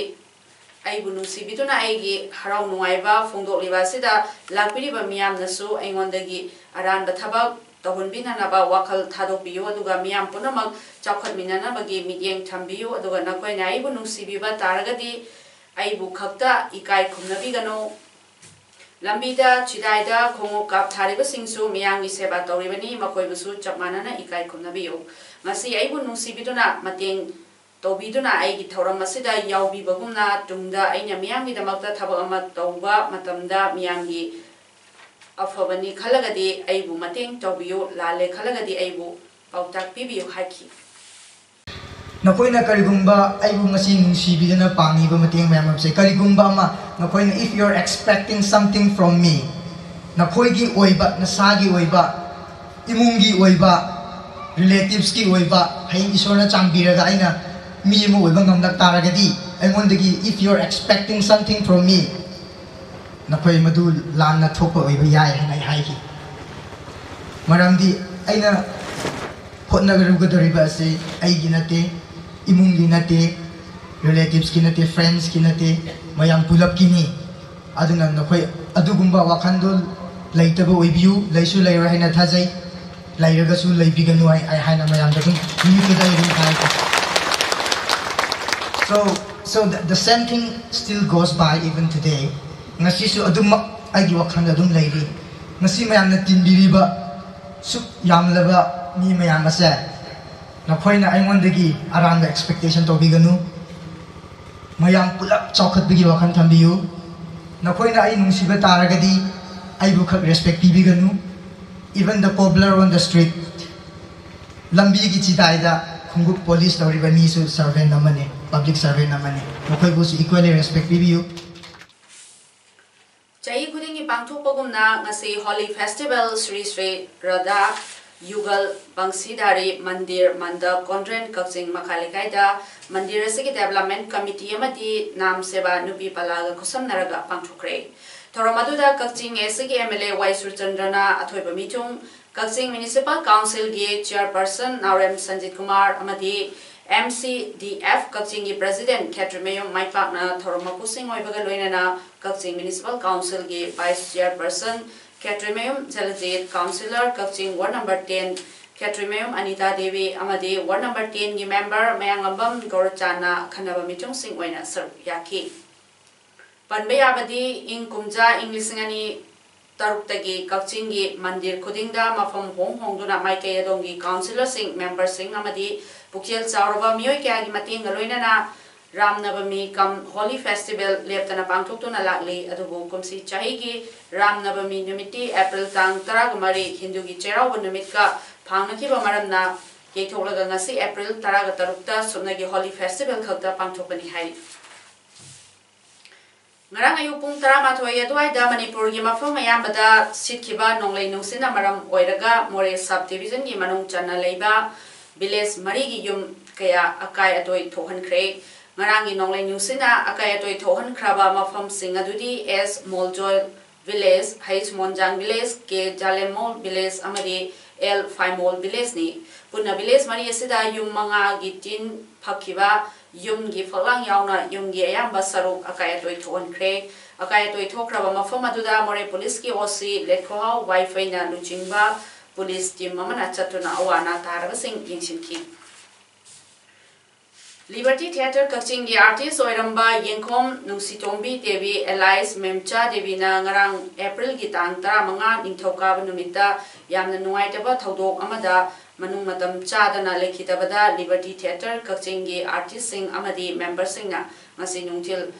ꯑꯩꯕꯨ ꯅꯨꯡꯁꯤꯕꯤꯗꯨꯅ ꯑꯩꯒꯤ ꯍꯔꯥꯎ ꯅꯨꯡꯉꯥꯏꯕ ꯐꯣꯡꯗꯣꯛꯂꯤꯕ ꯑꯁꯤꯗ ꯂꯥꯛꯄꯤꯔꯤꯕ ꯃꯤꯌꯥꯝꯅꯁꯨ ꯑꯩꯉꯣꯟꯗꯒꯤ ꯑꯔꯥꯟꯕ ꯊꯕꯛ ꯇꯧꯍꯟꯕꯤꯅꯅꯕ ꯋꯥꯈꯜ ꯊꯥꯗꯣꯛꯄꯤꯌꯨ, ꯑꯗꯨꯒ ꯃꯤꯌꯥꯝ ꯄꯨꯝꯅꯃꯛ ꯆꯥꯎꯈꯠꯃꯤꯟꯅꯅꯕꯒꯤ ꯃꯤꯠꯌꯦꯡ ꯊꯝꯕꯤꯌꯨ, ꯑꯗꯨꯒ ꯅꯈꯣꯏꯅ ꯑꯩꯕꯨ ꯅꯨꯡꯁꯤꯕꯤꯕ ꯇꯥꯔꯒꯗꯤ ꯑꯩꯕꯨ ꯈꯛꯇ ꯏꯀꯥꯏ ꯈꯨꯝꯅꯕꯤꯒꯅꯨ꯫ ꯂꯝꯕꯤꯗ, ꯆꯤꯗꯥꯏꯗ ꯈꯣꯡꯎꯞ ꯀꯥꯞꯊꯥꯔꯤꯕꯁꯤꯡꯁꯨ ꯃꯤꯌꯥꯝꯒꯤ ꯁꯦꯕꯥ ꯇꯧꯔꯤꯕꯅꯤ, ꯃꯈꯣꯏꯕꯨꯁꯨ ꯆꯞ ꯃꯥꯟꯅꯅ ꯏꯀꯥꯏ ꯈꯨꯝꯅꯕꯤꯌꯨ꯫ ꯉꯁꯤ ꯑꯩꯕꯨ ꯅꯨꯡꯁꯤꯕꯤꯗꯨꯅ ꯃꯇꯦꯡ ꯇꯧꯕꯤꯗꯨꯅ ꯑꯩꯒꯤ ꯊꯧꯔꯝ ꯑꯁꯤꯗ ꯌꯥꯎꯕꯤꯕꯒꯨꯝꯅ ꯇꯨꯡꯗ ꯑꯩꯅ ꯃꯤꯌꯥꯝꯒꯤꯗꯃꯛꯇ ꯊꯕꯛ ꯑꯃ ꯇꯧꯕ ꯃꯇꯝꯗ ꯃꯤꯌꯥꯝꯒꯤ ꯑꯐꯕꯅꯤ ꯈꯜꯂꯒꯗꯤ ꯑꯩꯕꯨ ꯃꯇꯦꯡ ꯇꯧꯕꯤꯌꯨ, ꯂꯥꯜꯂꯦ ꯈꯜꯂꯒꯗꯤ ꯑꯩꯕꯨ ꯄꯥꯎꯇꯥꯛ ꯄꯤꯕꯤꯌꯨ ꯍꯥꯏꯈꯤ꯫ ꯅꯈꯣꯏꯅ ꯀꯔꯤꯒꯨꯝꯕ ꯑꯩꯕꯨ ꯉꯁꯤ ꯅꯨꯡꯁꯤꯕꯤꯗꯨꯅ ꯄꯥꯡꯉꯤꯕ ꯃꯇꯦꯡ ꯃꯌꯥꯝ ꯑꯃꯁꯦ, ꯀꯔꯤꯒꯨꯝꯕ ꯑꯃ ꯅꯈꯣꯏꯅ, if you are expecting something from me, ꯅꯈꯣꯏꯒꯤ ꯑꯣꯏꯕ, ꯅꯁꯥꯒꯤ ꯑꯣꯏꯕ, ꯏꯃꯨꯡꯒꯤ ꯑꯣꯏꯕ, ꯔꯤꯂꯦꯇꯤꯚꯁꯀꯤ ꯑꯣꯏꯕ, ꯍꯌꯦꯡ ꯏꯁꯣꯔꯅ ꯆꯥꯟꯕꯤꯔꯒ ꯑꯩꯅ ꯃꯤ ꯑꯃ ꯑꯣꯏꯕ ꯉꯝꯂꯛ ꯇꯥꯔꯒꯗꯤ, ꯑꯩꯉꯣꯟꯗꯒꯤ, if you are expecting something from me, ꯅꯈꯣꯏ ꯃꯗꯨ ꯂꯥꯟꯅ ꯊꯣꯛꯄ ꯑꯣꯏꯕ ꯌꯥꯏ ꯍꯥꯏꯅ ꯑꯩ ꯍꯥꯏꯈꯤ꯫ ꯃꯔꯝꯗꯤ ꯑꯩꯅ ꯍꯣꯠꯅꯔꯨꯒꯗꯧꯔꯤꯕ ꯑꯁꯤ ꯑꯩꯒꯤ ꯅꯠꯇꯦ, ꯏꯃꯨꯡꯒꯤ ꯅꯠꯇꯦ, ꯔꯤꯂꯦꯇꯤꯚꯁꯀꯤ ꯅꯠꯇꯦ, ꯐ꯭ꯔꯦꯟꯁꯀꯤ ꯅꯠꯇꯦ, ꯃꯌꯥꯝ ꯄꯨꯂꯞꯀꯤꯅꯤ꯫ ꯑꯗꯨꯅ ꯅꯈꯣꯏ ꯑꯗꯨꯒꯨꯝꯕ ꯋꯥꯈꯜꯗꯨ ꯂꯩꯇꯕ ꯑꯣꯏꯕꯤꯌꯨ, ꯂꯩꯁꯨ ꯂꯩꯔꯣꯏ ꯍꯥꯏꯅ ꯊꯥꯖꯩ꯫ ꯂꯩꯔꯒꯁꯨ ꯂꯩꯕꯤꯒꯅꯨ ꯍꯥꯏ-, ꯍꯥꯏ-, ꯍꯥꯏꯅ ꯃꯌꯥꯝꯗ ꯑꯗꯨꯝ ꯃꯤꯑꯣꯏꯕꯗ ꯑꯩ ꯑꯗꯨꯝ ꯍꯥꯏꯒꯦ꯫ So, so the, the same thing still goes by even today. ꯉꯁꯤꯁꯨ ꯑꯗꯨꯃꯛ ꯑꯩꯒꯤ ꯋꯥꯈꯜꯗ ꯑꯗꯨꯝ ꯂꯩꯔꯤ꯫ ꯉꯁꯤ ꯃꯌꯥꯝꯅ ꯇꯤꯟꯕꯤꯔꯤꯕ ꯁꯨꯛ ꯌꯥꯝꯂꯕ ꯃꯤ ꯃꯌꯥꯝ ꯑꯁꯦ, ꯅꯈꯣꯏꯅ ꯑꯩꯉꯣꯟꯗꯒꯤ ꯑꯔꯥꯟꯕ ꯑꯦꯛꯁꯄꯦꯛꯇꯦꯁꯟ ꯇꯧꯕꯤꯒꯅꯨ꯫ ꯃꯌꯥꯝ ꯄꯨꯂꯞ ꯆꯥꯎꯈꯠꯄꯒꯤ ꯋꯥꯈꯜ ꯊꯝꯕꯤꯌꯨ꯫ ꯅꯈꯣꯏꯅ ꯑꯩ ꯅꯨꯡꯁꯤꯕ ꯇꯥꯔꯒꯗꯤ ꯑꯩꯕꯨ ꯈꯛ respect ꯄꯤꯕꯤꯒꯅꯨ꯫ Even the cobbler on the street, ꯂꯝꯕꯤꯒꯤ ꯆꯤꯗꯥꯏꯗ ꯈꯣꯡꯎꯞ ꯄꯣꯂꯤꯁ ꯇꯧꯔꯤꯕ ꯃꯤꯁꯨ ꯁꯔꯚꯦꯟ ꯑꯃꯅꯤ, ꯄꯕ꯭ꯂꯤꯛ ꯁꯔꯚꯦꯟ ꯑꯃꯅꯤ꯫ ꯃꯈꯣꯏꯕꯨꯁꯨ equally respect ꯄꯤꯕꯤꯌꯨ꯫ ꯆꯍꯤ ꯈꯨꯗꯤꯡꯒꯤ ꯄꯥꯡꯊꯣꯛꯄꯒꯨꯝꯅ ꯉꯁꯤ Holi Festival ꯁ꯭ꯔꯤ ꯁ꯭ꯔꯤ ꯔꯥꯙꯥ ꯌꯨꯒꯜ ꯕꯪꯁꯤꯙꯥꯔꯤ ꯃꯟꯗꯤꯔ ꯃꯟꯗꯞ, ꯀꯣꯟꯗ꯭ꯔꯦꯟ, ꯀꯛꯆꯤꯡ ꯃꯈꯥ ꯂꯩꯀꯥꯏꯗ ꯃꯟꯗꯤꯔ ꯑꯁꯤꯒꯤ ꯗꯦꯕꯂꯞꯃꯦꯟ ꯀꯃꯤꯇꯤ ꯑꯃꯗꯤ ꯅꯥꯝ ꯁꯦꯕꯥ ꯅꯨꯄꯤ ꯄꯂꯥꯒ ꯈꯨꯠꯁꯝꯅꯔꯒ ꯄꯥꯡꯊꯣꯛꯈ꯭ꯔꯦ꯫ ꯊꯧꯔꯝ ꯑꯗꯨꯗ ꯀꯛꯆꯤꯡ ꯑꯦꯁꯤꯒꯤ ꯑꯦꯝ ꯑꯦꯜ ꯑꯦ ꯋꯥꯏ ꯁꯨꯔꯆꯟꯗ꯭ꯔꯅ ꯑꯊꯣꯏꯕ ꯃꯤꯊꯨꯡ, ꯀꯛꯆꯤꯡ ꯃ꯭ꯌꯨꯅꯤꯁꯤꯄꯥꯜ ꯀꯥꯎꯟꯁꯤꯜꯒꯤ ꯆꯤꯌꯔꯄꯔꯁꯟ ꯅꯥꯎꯔꯦꯝ ꯁꯟꯖꯤꯠ ꯀꯨꯃꯥꯔ ꯑꯃꯗꯤ ꯑꯦꯝ ꯁꯤ ꯗꯤ ꯑꯦꯐ ꯀꯛꯆꯤꯡꯒꯤ ꯄ꯭ꯔꯁꯤꯗꯦꯟꯠ ꯈꯦꯇ꯭ꯔꯤꯃꯌꯨꯝ ꯃꯥꯏꯄꯥꯛꯅ ꯊꯧꯔꯝ ꯃꯄꯨꯁꯤꯡ ꯑꯣꯏꯕꯒ ꯂꯣꯏꯅꯅ ꯀꯛꯆꯤꯡ ꯃ꯭ꯌꯨꯅꯤꯁꯤꯄꯥꯜ ꯀꯥꯎꯟꯁꯤꯜꯒꯤ ꯚꯥꯏꯁ ꯆꯤꯌꯔꯄꯔꯁꯟ ꯈꯦꯇ꯭ꯔꯤꯃꯌꯨꯝ ꯖꯂꯖꯤꯠ, ꯀꯥꯎꯟꯁꯤꯂꯔ ꯀꯛꯆꯤꯡ ꯋꯥꯔꯗ ꯅꯝꯕꯔ ꯇꯦꯟ ꯈꯦꯇ꯭ꯔꯤꯃꯌꯨꯝ ꯑꯅꯤꯇꯥ ꯗꯦꯕꯤ ꯑꯃꯗꯤ ꯋꯥꯔꯗ ꯅꯝꯕꯔ ꯇꯦꯟꯒꯤ ꯃꯦꯝꯕꯔ ꯃꯌꯥꯡꯂꯝꯕꯝ ꯒꯧꯔꯆꯥꯟꯅ ꯑꯈꯟꯅꯕ ꯃꯤꯊꯨꯡꯁꯤꯡ ꯑꯣꯏꯅ ꯁꯔꯨꯛ ꯌꯥꯈꯤ꯫ ꯄꯟꯕ ꯌꯥꯕꯗꯤ, ꯏꯪ ꯀꯨꯝꯖꯥ ꯏꯪ ꯂꯤꯁꯤꯡ ꯑꯅꯤ ꯇꯔꯨꯛꯇꯒꯤ ꯀꯛꯆꯤꯡꯒꯤ ꯃꯟꯗꯤꯔ ꯈꯨꯗꯤꯡꯗ ꯃꯐꯝ ꯍꯣꯡ ꯍꯣꯡꯗꯨꯅ ꯃꯥꯏꯀꯩ ꯑꯗꯣꯝꯒꯤ ꯀꯥꯎꯟꯁꯤꯂꯔꯁꯤꯡ, ꯃꯦꯝꯕꯔꯁꯤꯡ ꯑꯃꯗꯤ ꯄꯨꯛꯆꯦꯜ ꯆꯥꯎꯔꯕ ꯃꯤꯑꯣꯏ ꯀꯌꯥꯒꯤ ꯃꯇꯦꯡꯒ ꯂꯣꯏꯅꯅ ꯔꯥꯝ ꯅꯕꯃꯤ ꯀꯝ ꯍꯣꯂꯤ ꯐꯦꯁꯇꯤꯚꯦꯜ ꯂꯦꯞꯇꯅ ꯄꯥꯡꯊꯣꯛꯇꯨꯅ ꯂꯥꯛꯂꯤ꯫ ꯑꯗꯨꯕꯨ ꯀꯨꯝꯁꯤ ꯆꯍꯤꯒꯤ ꯔꯥꯝ ꯅꯕꯃꯤ ꯅꯨꯃꯤꯠꯇꯤ ꯑꯦꯄ꯭ꯔꯤꯜ ꯇꯥꯡ ꯇꯔꯥꯒ ꯃꯔꯤ, ꯍꯤꯟꯗꯨꯒꯤ ꯆꯩꯔꯥꯎꯕ ꯅꯨꯃꯤꯠꯀ ꯐꯥꯡꯅꯈꯤꯕ ꯃꯔꯝꯅ ꯌꯩꯊꯣꯛꯂꯒ ꯉꯁꯤ April ꯇꯔꯥꯒ ꯇꯔꯨꯛꯇ ꯁꯨꯞꯅꯒꯤ Holi Festival ꯈꯛꯇ ꯄꯥꯡꯊꯣꯛꯄꯅꯤ ꯍꯥꯏꯔꯤ꯫ ꯉꯔꯥꯡ ꯑꯌꯨꯛ ꯄꯨꯡ ꯇꯔꯥꯃꯥꯊꯣꯏ ꯑꯗꯨꯋꯥꯏꯗ ꯃꯅꯤꯄꯨꯔꯒꯤ ꯃꯐꯝ ꯑꯌꯥꯝꯕꯗ ꯁꯤꯠꯈꯤꯕ ꯅꯣꯡꯂꯩ ꯅꯨꯡꯁꯤꯠꯅ ꯃꯔꯝ ꯑꯣꯏꯔꯒ ꯃꯣꯔꯦ Sub Division ꯒꯤ ꯃꯅꯨꯡ ꯆꯟꯅ ꯂꯩꯕ village ꯃꯔꯤꯒꯤ ꯌꯨꯝ ꯀꯌꯥ ꯑꯀꯥꯏ ꯑꯇꯣꯏ ꯊꯣꯛꯍꯟꯈ꯭ꯔꯦ꯫ ꯉꯔꯥꯡꯒꯤ ꯅꯣꯡꯂꯩ ꯅꯨꯡꯁꯤꯠꯅ ꯑꯀꯥꯏ ꯑꯇꯣꯏ ꯊꯣꯛꯍꯟꯈ꯭ꯔꯕ ꯃꯐꯝꯁꯤꯡ ꯑꯗꯨꯗꯤ S ꯃꯣꯜꯖꯣꯏ village, H ꯃꯣꯟꯖꯥꯡ village, K ꯖꯥꯂꯦꯃꯣꯜ village ꯑꯃꯗꯤ L ꯐꯥꯏꯃꯣꯜ village ꯅꯤ꯫ ꯄꯨꯟꯅ village ꯃꯔꯤ ꯑꯁꯤꯗ ꯌꯨꯝ ꯃꯉꯥꯒꯤ ꯇꯤꯟ ꯐꯛꯈꯤꯕ, ꯌꯨꯝꯒꯤ ꯐꯛꯂꯥꯡ ꯌꯥꯎꯅ ꯌꯨꯝꯒꯤ ꯑꯌꯥꯝꯕ ꯁꯔꯨꯛ ꯑꯀꯥꯏ ꯑꯇꯣꯏ ꯊꯣꯛꯍꯟꯈ꯭ꯔꯦ꯫ ꯑꯀꯥꯏ ꯑꯇꯣꯏ ꯊꯣꯛꯈ꯭ꯔꯕ ꯃꯐꯝ ꯑꯗꯨꯗ ꯃꯣꯔꯦ ꯄꯨꯂꯤꯁꯀꯤ OC ꯂꯦꯠꯈꯣꯍꯥꯎ ꯋꯥꯏꯐꯩꯅ ꯂꯨꯆꯤꯡꯕ ꯄꯨꯂꯤꯁ team ꯑꯃꯅ ꯆꯠꯇꯨꯅ ꯑꯋꯥ ꯑꯅꯥ ꯇꯥꯔꯕꯁꯤꯡ ꯌꯦꯡꯁꯤꯟꯈꯤ꯫ Liberty Theatre ꯀꯛꯆꯤꯡꯒꯤ artist ꯑꯣꯏꯔꯝꯕ ꯌꯦꯡꯈꯣꯝ ꯅꯨꯡꯁꯤꯇꯣꯝꯕꯤ ꯗꯦꯕꯤ alias ꯃꯦꯝꯆꯥ ꯗꯦꯕꯤꯅ ꯉꯔꯥꯡ April ꯒꯤ ꯇꯥꯡ ꯇꯔꯥꯃꯉꯥ ꯅꯤꯡꯊꯧꯀꯥꯕ ꯅꯨꯃꯤꯠꯇ ꯌꯥꯝꯅ ꯅꯨꯡꯉꯥꯏꯇꯕ ꯊꯧꯗꯣꯛ ꯑꯃꯗ ꯃꯅꯨꯡ ꯃꯇꯝ ꯆꯥꯗꯅ ꯂꯩꯈꯤꯗꯕꯗ Liberty Theatre ꯀꯛꯆꯤꯡꯒꯤ artist ꯁꯤꯡ ꯑꯃꯗꯤ member ꯁꯤꯡꯅ ꯉꯁꯤ ꯅꯨꯡꯊꯤꯜ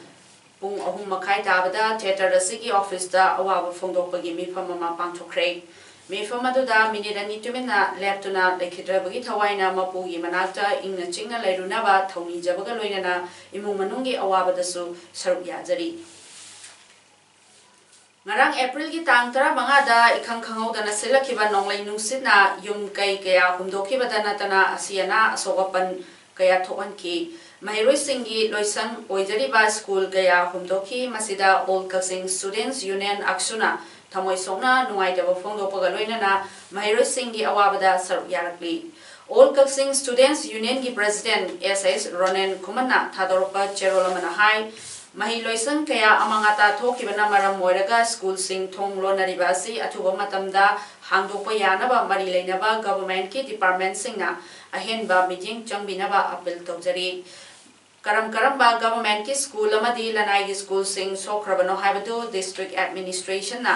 ꯄꯨꯡ ꯑꯍꯨꯝ ꯃꯈꯥꯏ ꯇꯥꯕꯗ theatre ꯑꯁꯤꯒꯤ office ꯇ ꯑꯋꯥꯕ ꯐꯣꯡꯗꯣꯛꯄꯒꯤ ꯃꯤꯐꯝ ꯑꯃ ꯄꯥꯡꯊꯣꯛꯈ꯭ꯔꯦ꯫ ꯃꯤꯐꯝ ꯑꯗꯨꯗ minute ꯑꯅꯤ ꯇꯨꯃꯤꯟꯅ ꯂꯦꯞꯇꯨꯅ ꯂꯩꯈꯤꯗ꯭ꯔꯕꯒꯤ ꯊꯋꯥꯏꯅ ꯃꯄꯨꯒꯤ ꯃꯅꯥꯛꯇ ꯏꯪꯅ ꯆꯤꯛꯅ ꯂꯩꯔꯨꯅꯕ ꯊꯧꯅꯤꯖꯕꯒ ꯂꯣꯏꯅꯅ ꯏꯃꯨꯡ ꯃꯅꯨꯡꯒꯤ ꯑꯋꯥꯕꯗꯁꯨ ꯁꯔꯨꯛ ꯌꯥꯖꯔꯤ꯫ ꯉꯔꯥꯡ April ꯒꯤ ꯇꯥꯡ ꯇꯔꯥꯃꯉꯥꯗ ꯏꯈꯪ ꯈꯪꯍꯧꯗꯅ ꯁꯤꯜꯂꯛꯈꯤꯕ ꯅꯣꯡꯂꯩ ꯅꯨꯡꯁꯤꯠꯅ ꯌꯨꯝ ꯀꯩ ꯀꯌꯥ ꯍꯨꯝꯗꯣꯛꯈꯤꯕꯗ ꯅꯠꯇꯅ ꯑꯁꯤ ꯑꯅꯥ ꯑꯁꯣꯛ ꯑꯄꯟ ꯀꯌꯥ ꯊꯣꯛꯍꯟꯈꯤ꯫ ꯃꯍꯩꯔꯣꯏꯁꯤꯡꯒꯤ ꯂꯣꯏꯁꯪ ꯑꯣꯏꯖꯔꯤꯕ school ꯀꯌꯥ ꯍꯨꯝꯗꯣꯛꯈꯤ꯫ ꯃꯁꯤꯗ All Kakching Students Union, AKSU ꯅ ꯊꯃꯣꯏ ꯁꯣꯛꯅ ꯅꯨꯡꯉꯥꯏꯇꯕ ꯐꯣꯡꯗꯣꯛꯄꯒ ꯂꯣꯏꯅꯅ ꯃꯍꯩꯔꯣꯏꯁꯤꯡꯒꯤ ꯑꯋꯥꯕꯗ ꯁꯔꯨꯛ ꯌꯥꯔꯛꯂꯤ꯫ All Kakching Students Union ꯒꯤ president S H ꯔꯣꯅꯦꯟ ꯈꯨꯃꯟꯅ ꯊꯥꯗꯣꯔꯛꯄ ꯆꯦꯔꯣꯜ ꯑꯃꯅ ꯍꯥꯏ, ꯃꯍꯩ ꯂꯣꯏꯁꯪ ꯀꯌꯥ ꯑꯃꯥꯡ ꯑꯇꯥ ꯊꯣꯛꯈꯤꯕꯅ ꯃꯔꯝ ꯑꯣꯏꯔꯒ school ꯁꯤꯡ ꯊꯣꯡ ꯂꯣꯟꯅꯔꯤꯕ ꯑꯁꯤ ꯑꯊꯨꯕ ꯃꯇꯝꯗ ꯍꯥꯡꯗꯣꯛꯄ ꯌꯥꯅꯕ ꯃꯔꯤ ꯂꯩꯅꯕ government ꯀꯤ department ꯁꯤꯡꯅ ꯑꯍꯦꯟꯕ ꯃꯤꯠꯌꯦꯡ ꯆꯪꯕꯤꯅꯕ appeal ꯇꯧꯖꯔꯤ꯫ ꯀꯔꯝ ꯀꯔꯝꯕ government ꯀꯤ school ꯑꯃꯗꯤ ꯂꯅꯥꯏꯒꯤ school ꯁꯤꯡ ꯁꯣꯛꯈ꯭ꯔꯕꯅꯣ ꯍꯥꯏꯕꯗꯨ district administration ꯅ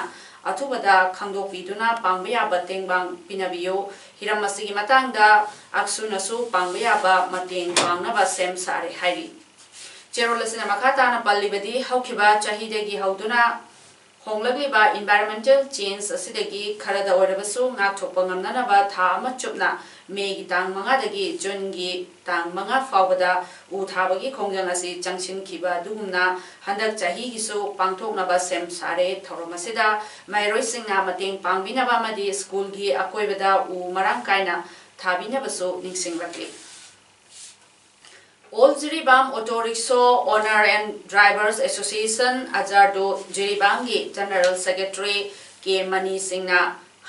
ꯑꯊꯨꯕꯗ ꯈꯪꯗꯣꯛꯄꯤꯗꯨꯅ ꯄꯥꯡꯕ ꯌꯥꯕ ꯇꯦꯡꯕꯥꯡ ꯄꯤꯅꯕꯤꯌꯨ꯫ ꯍꯤꯔꯝ ꯑꯁꯤꯒꯤ ꯃꯇꯥꯡꯗ AKSU ꯅꯁꯨ ꯄꯥꯡꯕ ꯌꯥꯕ ꯃꯇꯦꯡ ꯄꯥꯡꯅꯕ ꯁꯦꯝ ꯁꯥꯔꯦ ꯍꯥꯏꯔꯤ꯫ ꯆꯦꯔꯣꯜ ꯑꯁꯤꯅ ꯃꯈꯥ ꯇꯥꯅ ꯄꯜꯂꯤꯕꯗꯤ, ꯍꯧꯈꯤꯕ ꯆꯍꯤꯗꯒꯤ ꯍꯧꯗꯨꯅ ꯍꯣꯡꯂꯛꯂꯤꯕ environmental change ꯑꯁꯤꯗꯒꯤ ꯈꯔꯗ ꯑꯣꯏꯔꯕꯁꯨ ꯉꯥꯛꯊꯣꯛꯄ ꯉꯝꯅꯅꯕ ꯊꯥ ꯑꯃ ꯆꯨꯞꯅ ꯃꯦꯒꯤ ꯇꯥꯡ ꯃꯉꯥꯗꯒꯤ ꯖꯨꯟꯒꯤ ꯇꯥꯡ ꯃꯉꯥ ꯐꯥꯎꯕꯗ ꯎ ꯊꯥꯕꯒꯤ ꯈꯣꯡꯖꯪ ꯑꯁꯤ ꯆꯪꯁꯤꯟꯈꯤꯕ ꯑꯗꯨꯒꯨꯝꯅ ꯍꯟꯗꯛ ꯆꯍꯤꯒꯤꯁꯨ ꯄꯥꯡꯊꯣꯛꯅꯕ ꯁꯦꯝ ꯁꯥꯔꯦ꯫ ꯊꯧꯔꯝ ꯑꯁꯤꯗ ꯃꯍꯩꯔꯣꯏꯁꯤꯡꯅ ꯃꯇꯦꯡ ꯄꯥꯡꯕꯤꯅꯕ ꯑꯃꯗꯤ ꯁ꯭ꯀꯨꯜꯒꯤ ꯑꯀꯣꯏꯕꯗ ꯎ ꯃꯔꯥꯡ ꯀꯥꯏꯅ ꯊꯥꯕꯤꯅꯕꯁꯨ ꯅꯤꯡꯁꯤꯡꯂꯛꯂꯤ꯫ All Jiribam Auto Rickshaw Owner and Drivers Association, ꯑꯖꯥꯔꯗꯣ, ꯖꯤꯔꯤꯕꯥꯝꯒꯤ General Secretary ꯀꯦ ꯃꯅꯤ ꯁꯤꯡꯅ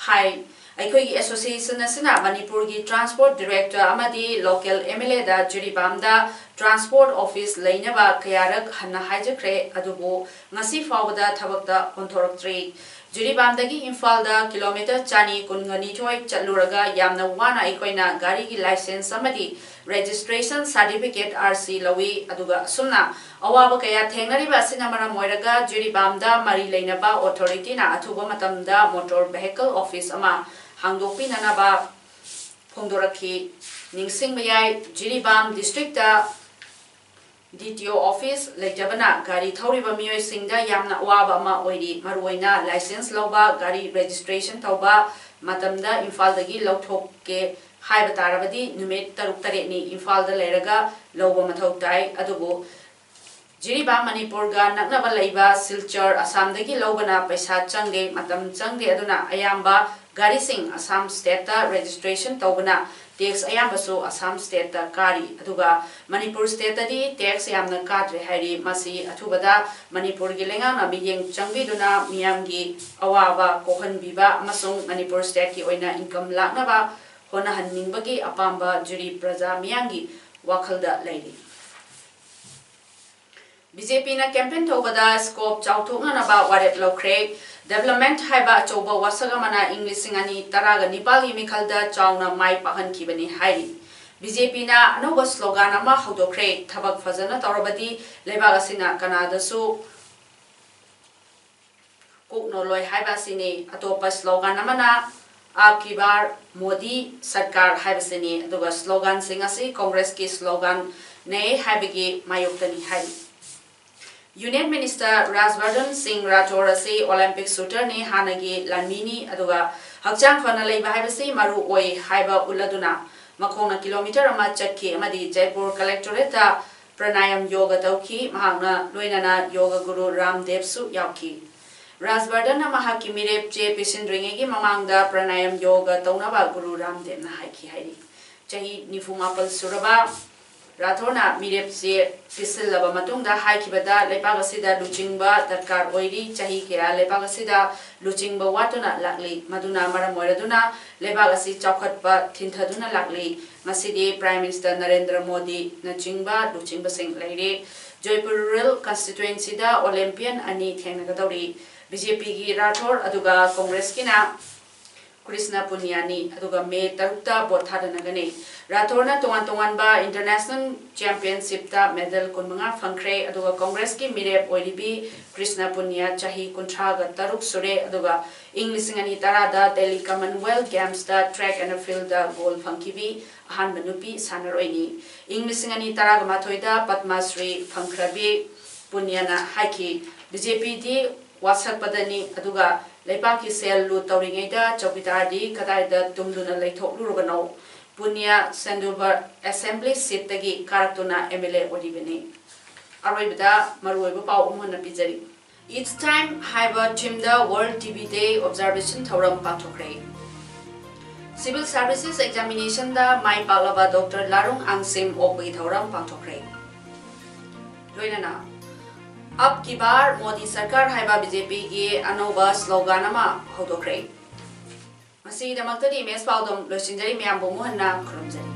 ꯍꯥꯏ, ꯑꯩꯈꯣꯏꯒꯤ association ꯑꯁꯤꯅ ꯃꯅꯤꯄꯨꯔꯒꯤ transport director ꯑꯃꯗꯤ local MLAꯗ ꯖꯤꯔꯤꯕꯥꯝꯗ transport office ꯂꯩꯅꯕ ꯀꯌꯥꯔꯛ ꯍꯟꯅ ꯍꯥꯏꯖꯈ꯭ꯔꯦ, ꯑꯗꯨꯕꯨ ꯉꯁꯤ ꯐꯥꯎꯕꯗ ꯊꯕꯛꯇ ꯑꯣꯟꯊꯣꯔꯛꯇ꯭ꯔꯤ꯫ ꯖꯤꯔꯤꯕꯥꯝꯗꯒꯤ ꯏꯝꯐꯥꯜꯗ kilometre ꯆꯅꯤ ꯀꯨꯟꯒ ꯅꯤꯊꯣꯏ ꯆꯠꯂꯨꯔꯒ ꯌꯥꯝꯅ ꯋꯥꯅ ꯑꯩꯈꯣꯏꯅ ꯒꯥꯔꯤꯒꯤ license ꯑꯃꯗꯤ registration certificate, RC, ꯂꯧꯏ꯫ ꯑꯗꯨꯒ ꯑꯁꯨꯝꯅ ꯑꯋꯥꯕ ꯀꯌꯥ ꯊꯦꯡꯅꯔꯤꯕ ꯑꯁꯤꯅ ꯃꯔꯝ ꯑꯣꯏꯔꯒ ꯖꯤꯔꯤꯕꯥꯝꯗ ꯃꯔꯤ ꯂꯩꯅꯕ authorityꯅ ꯑꯊꯨꯕ ꯃꯇꯝꯗ motor vehicle office ꯑꯃ ꯍꯥꯡꯗꯣꯛꯄꯤꯅꯅꯕ ꯐꯣꯡꯗꯣꯔꯛꯈꯤ꯫ ꯅꯤꯡꯁꯤꯡꯕ ꯌꯥꯏ, ꯖꯤꯔꯤꯕꯥꯝ districtꯇ DTO office ꯂꯩꯇꯕꯅ ꯒꯥꯔꯤ ꯊꯧꯔꯤꯕ ꯃꯤꯑꯣꯏꯁꯤꯡꯗ ꯌꯥꯝꯅ ꯑꯋꯥꯕ ꯑꯃ ꯑꯣꯏꯔꯤ꯫ ꯃꯔꯨꯑꯣꯏꯅ license ꯂꯧꯕ, ꯒꯥꯔꯤ registration ꯇꯧꯕ ꯃꯇꯝꯗ ꯏꯝꯐꯥꯜꯗꯒꯤ ꯂꯧꯊꯣꯛꯀꯦ ꯍꯥꯏꯕ ꯇꯥꯔꯕꯗꯤ ꯅꯨꯃꯤꯠ ꯇꯔꯨꯛ ꯇꯔꯦꯠꯅꯤ ꯏꯝꯐꯥꯜꯗ ꯂꯩꯔꯒ ꯂꯧꯕ ꯃꯊꯧ ꯇꯥꯏ꯫ ꯑꯗꯨꯕꯨ ꯖꯤꯔꯤꯕꯥꯝ ꯃꯅꯤꯄꯨꯔꯒ ꯅꯛꯅꯕ ꯂꯩꯕ ꯁꯤꯜꯆꯔ ꯑꯁꯥꯝꯗꯒꯤ ꯂꯧꯕꯅ ꯄꯩꯁꯥ ꯆꯪꯗꯦ, ꯃꯇꯝ ꯆꯪꯗꯦ꯫ ꯑꯗꯨꯅ ꯑꯌꯥꯝꯕ ꯒꯥꯔꯤꯁꯤꯡ ꯑꯁꯥꯝ stateꯇ registration ꯇꯧꯕꯅ tax ꯑꯌꯥꯝꯕꯁꯨ ꯑꯁꯥꯝ stateꯇ ꯀꯥꯔꯤ꯫ ꯑꯗꯨꯒ ꯃꯅꯤꯄꯨꯔ stateꯇꯗꯤ tax ꯌꯥꯝꯅ ꯀꯥꯗ꯭ꯔꯦ ꯍꯥꯏꯔꯤ꯫ ꯃꯁꯤ ꯑꯊꯨꯕꯗ ꯃꯅꯤꯄꯨꯔꯒꯤ ꯂꯩꯉꯥꯛꯅ ꯃꯤꯠꯌꯦꯡ ꯆꯪꯕꯤꯗꯨꯅ ꯃꯤꯌꯥꯝꯒꯤ ꯑꯋꯥꯕ ꯀꯣꯛꯍꯟꯕꯤꯕ ꯑꯃꯁꯨꯡ ꯃꯅꯤꯄꯨꯔ stateꯀꯤ ꯑꯣꯏꯅ income ꯂꯥꯛꯅꯕ ꯍꯣꯠꯅꯍꯟꯅꯤꯡꯕꯒꯤ ꯑꯄꯥꯝꯕ ꯖꯤꯔꯤ ꯄ꯭ꯔꯖꯥ ꯃꯤꯌꯥꯝꯒꯤ ꯋꯥꯈꯜꯗ ꯂꯩꯔꯤ꯫ BJPꯅ campaign ꯇꯧꯕꯗ scope ꯆꯥꯎꯊꯣꯛꯅꯅꯕ ꯋꯥꯔꯦꯞ ꯂꯧꯈ꯭ꯔꯦ꯫ Development ꯍꯥꯏꯕ ꯑꯆꯧꯕ ꯋꯥꯁꯛ ꯑꯃꯅ ꯏꯪ ꯂꯤꯁꯤꯡ ꯑꯅꯤ ꯇꯔꯥꯒ ꯅꯤꯄꯥꯜꯒꯤ ꯃꯤꯈꯜꯗ ꯆꯥꯎꯅ ꯃꯥꯏ ꯄꯥꯛꯍꯟꯈꯤꯕꯅꯤ ꯍꯥꯏꯔꯤ꯫ BJPꯅ ꯑꯅꯧꯕ slogan ꯑꯃ ꯍꯧꯗꯣꯛꯈ꯭ꯔꯦ, "ꯊꯕꯛ ꯐꯖꯅ ꯇꯧꯔꯕꯗꯤ ꯂꯩꯕꯥꯛ ꯑꯁꯤꯅ ꯀꯅꯥꯗꯁꯨ ꯀꯣꯛꯅꯣꯂꯣꯏ" ꯍꯥꯏꯕ ꯑꯁꯤꯅꯤ꯫ ꯑꯇꯣꯞꯄ slogan ꯑꯃꯅ "ꯑꯕꯀꯤ ꯕꯥꯔ ꯃꯣꯗꯤ ꯁꯔꯀꯥꯔ" ꯍꯥꯏꯕꯁꯤꯅꯤ꯫ ꯑꯗꯨꯒ sloganꯁꯤꯡ ꯑꯁꯤ Congressꯀꯤ sloganꯅꯦ ꯍꯥꯏꯕꯒꯤ ꯃꯥꯌꯣꯛꯇꯅꯤ ꯍꯥꯏꯔꯤ꯫ Union Minister Rajvardhan Singh Rathore ꯑꯁꯤ Olympic shooterꯅꯤ, ꯍꯥꯟꯅꯒꯤ ꯂꯥꯟꯃꯤꯅꯤ, ꯑꯗꯨꯒ ꯍꯛꯆꯥꯡ ꯐꯅ ꯂꯩꯕ ꯍꯥꯏꯕꯁꯤ ꯃꯔꯨ ꯑꯣꯏ ꯍꯥꯏꯕ ꯎꯠꯂꯗꯨꯅ ꯃꯈꯣꯡꯅ kilometre ꯑꯃ ꯆꯠꯈꯤ ꯑꯃꯗꯤ Jaipur Collectorateꯇ pranayam yoga ꯇꯧꯈꯤ꯫ ꯃꯍꯥꯛꯅ ꯂꯣꯏꯅꯅ yoga guru Ramdevꯁꯨ ꯌꯥꯎꯈꯤ꯫ ꯔꯥꯖꯚꯔꯙꯟꯅ ꯃꯍꯥꯛꯀꯤ ꯃꯤꯔꯦꯞ ꯆꯦ ꯄꯤꯁꯤꯟꯗ꯭ꯔꯤꯉꯩꯒꯤ ꯃꯃꯥꯡꯗ pranayam yoga ꯇꯧꯅꯕ ꯒꯨꯔꯨ ꯔꯥꯝꯗꯦꯕꯅ ꯍꯥꯏꯈꯤ ꯍꯥꯏꯔꯤ꯫ ꯆꯍꯤ ꯅꯤꯐꯨ ꯃꯥꯄꯜ ꯁꯨꯔꯕ ꯔꯥꯊꯣꯔꯅ ꯃꯤꯔꯦꯞ ꯆꯦ ꯄꯤꯁꯤꯜꯂꯕ ꯃꯇꯨꯡꯗ ꯍꯥꯏꯈꯤꯕꯗ, ꯂꯩꯕꯥꯛ ꯑꯁꯤꯗ ꯂꯨꯆꯤꯡꯕ ꯗꯔꯀꯥꯔ ꯑꯣꯏꯔꯤ꯫ ꯆꯍꯤ ꯀꯌꯥ ꯂꯩꯕꯥꯛ ꯑꯁꯤꯗ ꯂꯨꯆꯤꯡꯕ ꯋꯥꯠꯇꯨꯅ ꯂꯥꯛꯂꯤ꯫ ꯃꯗꯨꯅ ꯃꯔꯝ ꯑꯣꯏꯔꯗꯨꯅ ꯂꯩꯕꯥꯛ ꯑꯁꯤ ꯆꯥꯎꯈꯠꯄ ꯊꯤꯟꯊꯗꯨꯅ ꯂꯥꯛꯂꯤ꯫ ꯉꯁꯤꯗꯤ Prime Minister ꯅꯔꯦꯟꯗ꯭ꯔ ꯃꯣꯗꯤꯅꯆꯤꯡꯕ ꯂꯨꯆꯤꯡꯕꯁꯤꯡ ꯂꯩꯔꯤ꯫ ꯖꯣꯏꯄꯨꯔ Rural Constituencyꯗ Olympian ꯑꯅꯤ ꯊꯦꯡꯅꯒꯗꯧꯔꯤ꯫ BJPꯒꯤ ꯔꯥꯊꯣꯔ ꯑꯗꯨꯒ Congressꯀꯤꯅ ꯀ꯭ꯔꯤꯁꯅ ꯄꯨꯅꯤꯌꯥꯅꯤ, ꯑꯗꯨꯒ May ꯇꯔꯨꯛꯇ vote ꯊꯥꯗꯅꯒꯅꯤ꯫ ꯔꯥꯊꯣꯔꯅ ꯇꯣꯉꯥꯟ ꯇꯣꯉꯥꯟꯕ international championshipꯇ medal ꯀꯨꯟꯃꯉꯥ ꯐꯪꯈ꯭ꯔꯦ, ꯑꯗꯨꯒ Congressꯀꯤ ꯃꯤꯔꯦꯞ ꯑꯣꯏꯔꯤꯕꯤ ꯀ꯭ꯔꯤꯁꯅ ꯄꯨꯅꯤꯌꯥ ꯆꯍꯤ ꯀꯨꯟꯊ꯭ꯔꯥꯒ ꯇꯔꯨꯛ ꯁꯨꯔꯦ, ꯑꯗꯨꯒ ꯏꯪ ꯂꯤꯁꯤꯡ ꯑꯅꯤ ꯇꯔꯥꯗ Delhi Commonwealth Gamesꯇ track and fieldꯇ gold ꯐꯪꯈꯤꯕꯤ ꯑꯍꯥꯟꯕ ꯅꯨꯄꯤ ꯁꯥꯟꯅꯔꯣꯏꯅꯤ꯫ ꯏꯪ ꯂꯤꯁꯤꯡ ꯑꯅꯤ ꯇꯔꯥꯒ ꯃꯥꯊꯣꯏꯗ ꯄꯗꯃ ꯁ꯭ꯔꯤ ꯐꯪꯈ꯭ꯔꯕꯤ ꯄꯨꯅꯤꯌꯥꯅ ꯍꯥꯏꯈꯤ, BJPꯗꯤ ꯋꯥꯁꯛꯄꯗꯅꯤ, ꯑꯗꯨꯒ ꯂꯩꯕꯥꯛꯀꯤ ꯁꯦꯜ ꯂꯨꯠ ꯇꯧꯔꯤꯉꯩꯗ ꯆꯧꯀꯤꯗꯥꯔꯗꯤ ꯀꯗꯥꯏꯗ ꯇꯨꯝꯗꯨꯅ ꯂꯩꯊꯣꯛꯂꯨꯔꯕꯅꯣ? ꯄꯨꯅꯤꯌꯥ ꯁꯦꯟꯗꯨꯔꯕꯔ Assembly seatꯇꯒꯤ ꯀꯥꯔꯛꯇꯨꯅ MLA ꯑꯣꯏꯔꯤꯕꯅꯤ꯫ ꯑꯔꯣꯏꯕꯗ ꯃꯔꯨꯑꯣꯏꯕ ꯄꯥꯎ ꯑꯃ ꯍꯟꯅ ꯄꯤꯖꯔꯤ꯫ It's Time ꯍꯥꯏꯕ themeꯗ World TB Day observation ꯊꯧꯔꯝ ꯄꯥꯡꯊꯣꯛꯈ꯭ꯔꯦ꯫ Civil Services Examinationꯗ ꯃꯥꯏ ꯄꯥꯛꯂꯕ Doctor ꯂꯥꯔꯨꯡ ꯑꯥꯡꯁꯤꯝ ꯑꯣꯛꯄꯒꯤ ꯊꯧꯔꯝ ꯄꯥꯡꯊꯣꯛꯈ꯭ꯔꯦ꯫ ꯂꯣꯏꯅꯅ ꯑꯕ ꯀꯤ ꯕꯥꯔ ꯃꯣꯗꯤ ꯁꯔꯀꯥꯔ ꯍꯥꯏꯕ BJPꯒꯤ ꯑꯅꯧꯕ slogan ꯑꯃ ꯍꯧꯗꯣꯛꯈ꯭ꯔꯦ꯫ ꯃꯁꯤꯒꯤꯗꯃꯛꯇꯗꯤ MS ꯄꯥꯎꯗꯝ ꯂꯣꯏꯁꯤꯟꯖꯔꯤ꯫ ꯃꯌꯥꯝꯕꯨ ꯑꯃꯨꯛ ꯍꯟꯅ ꯈꯨꯔꯨꯝꯖꯔꯤ꯫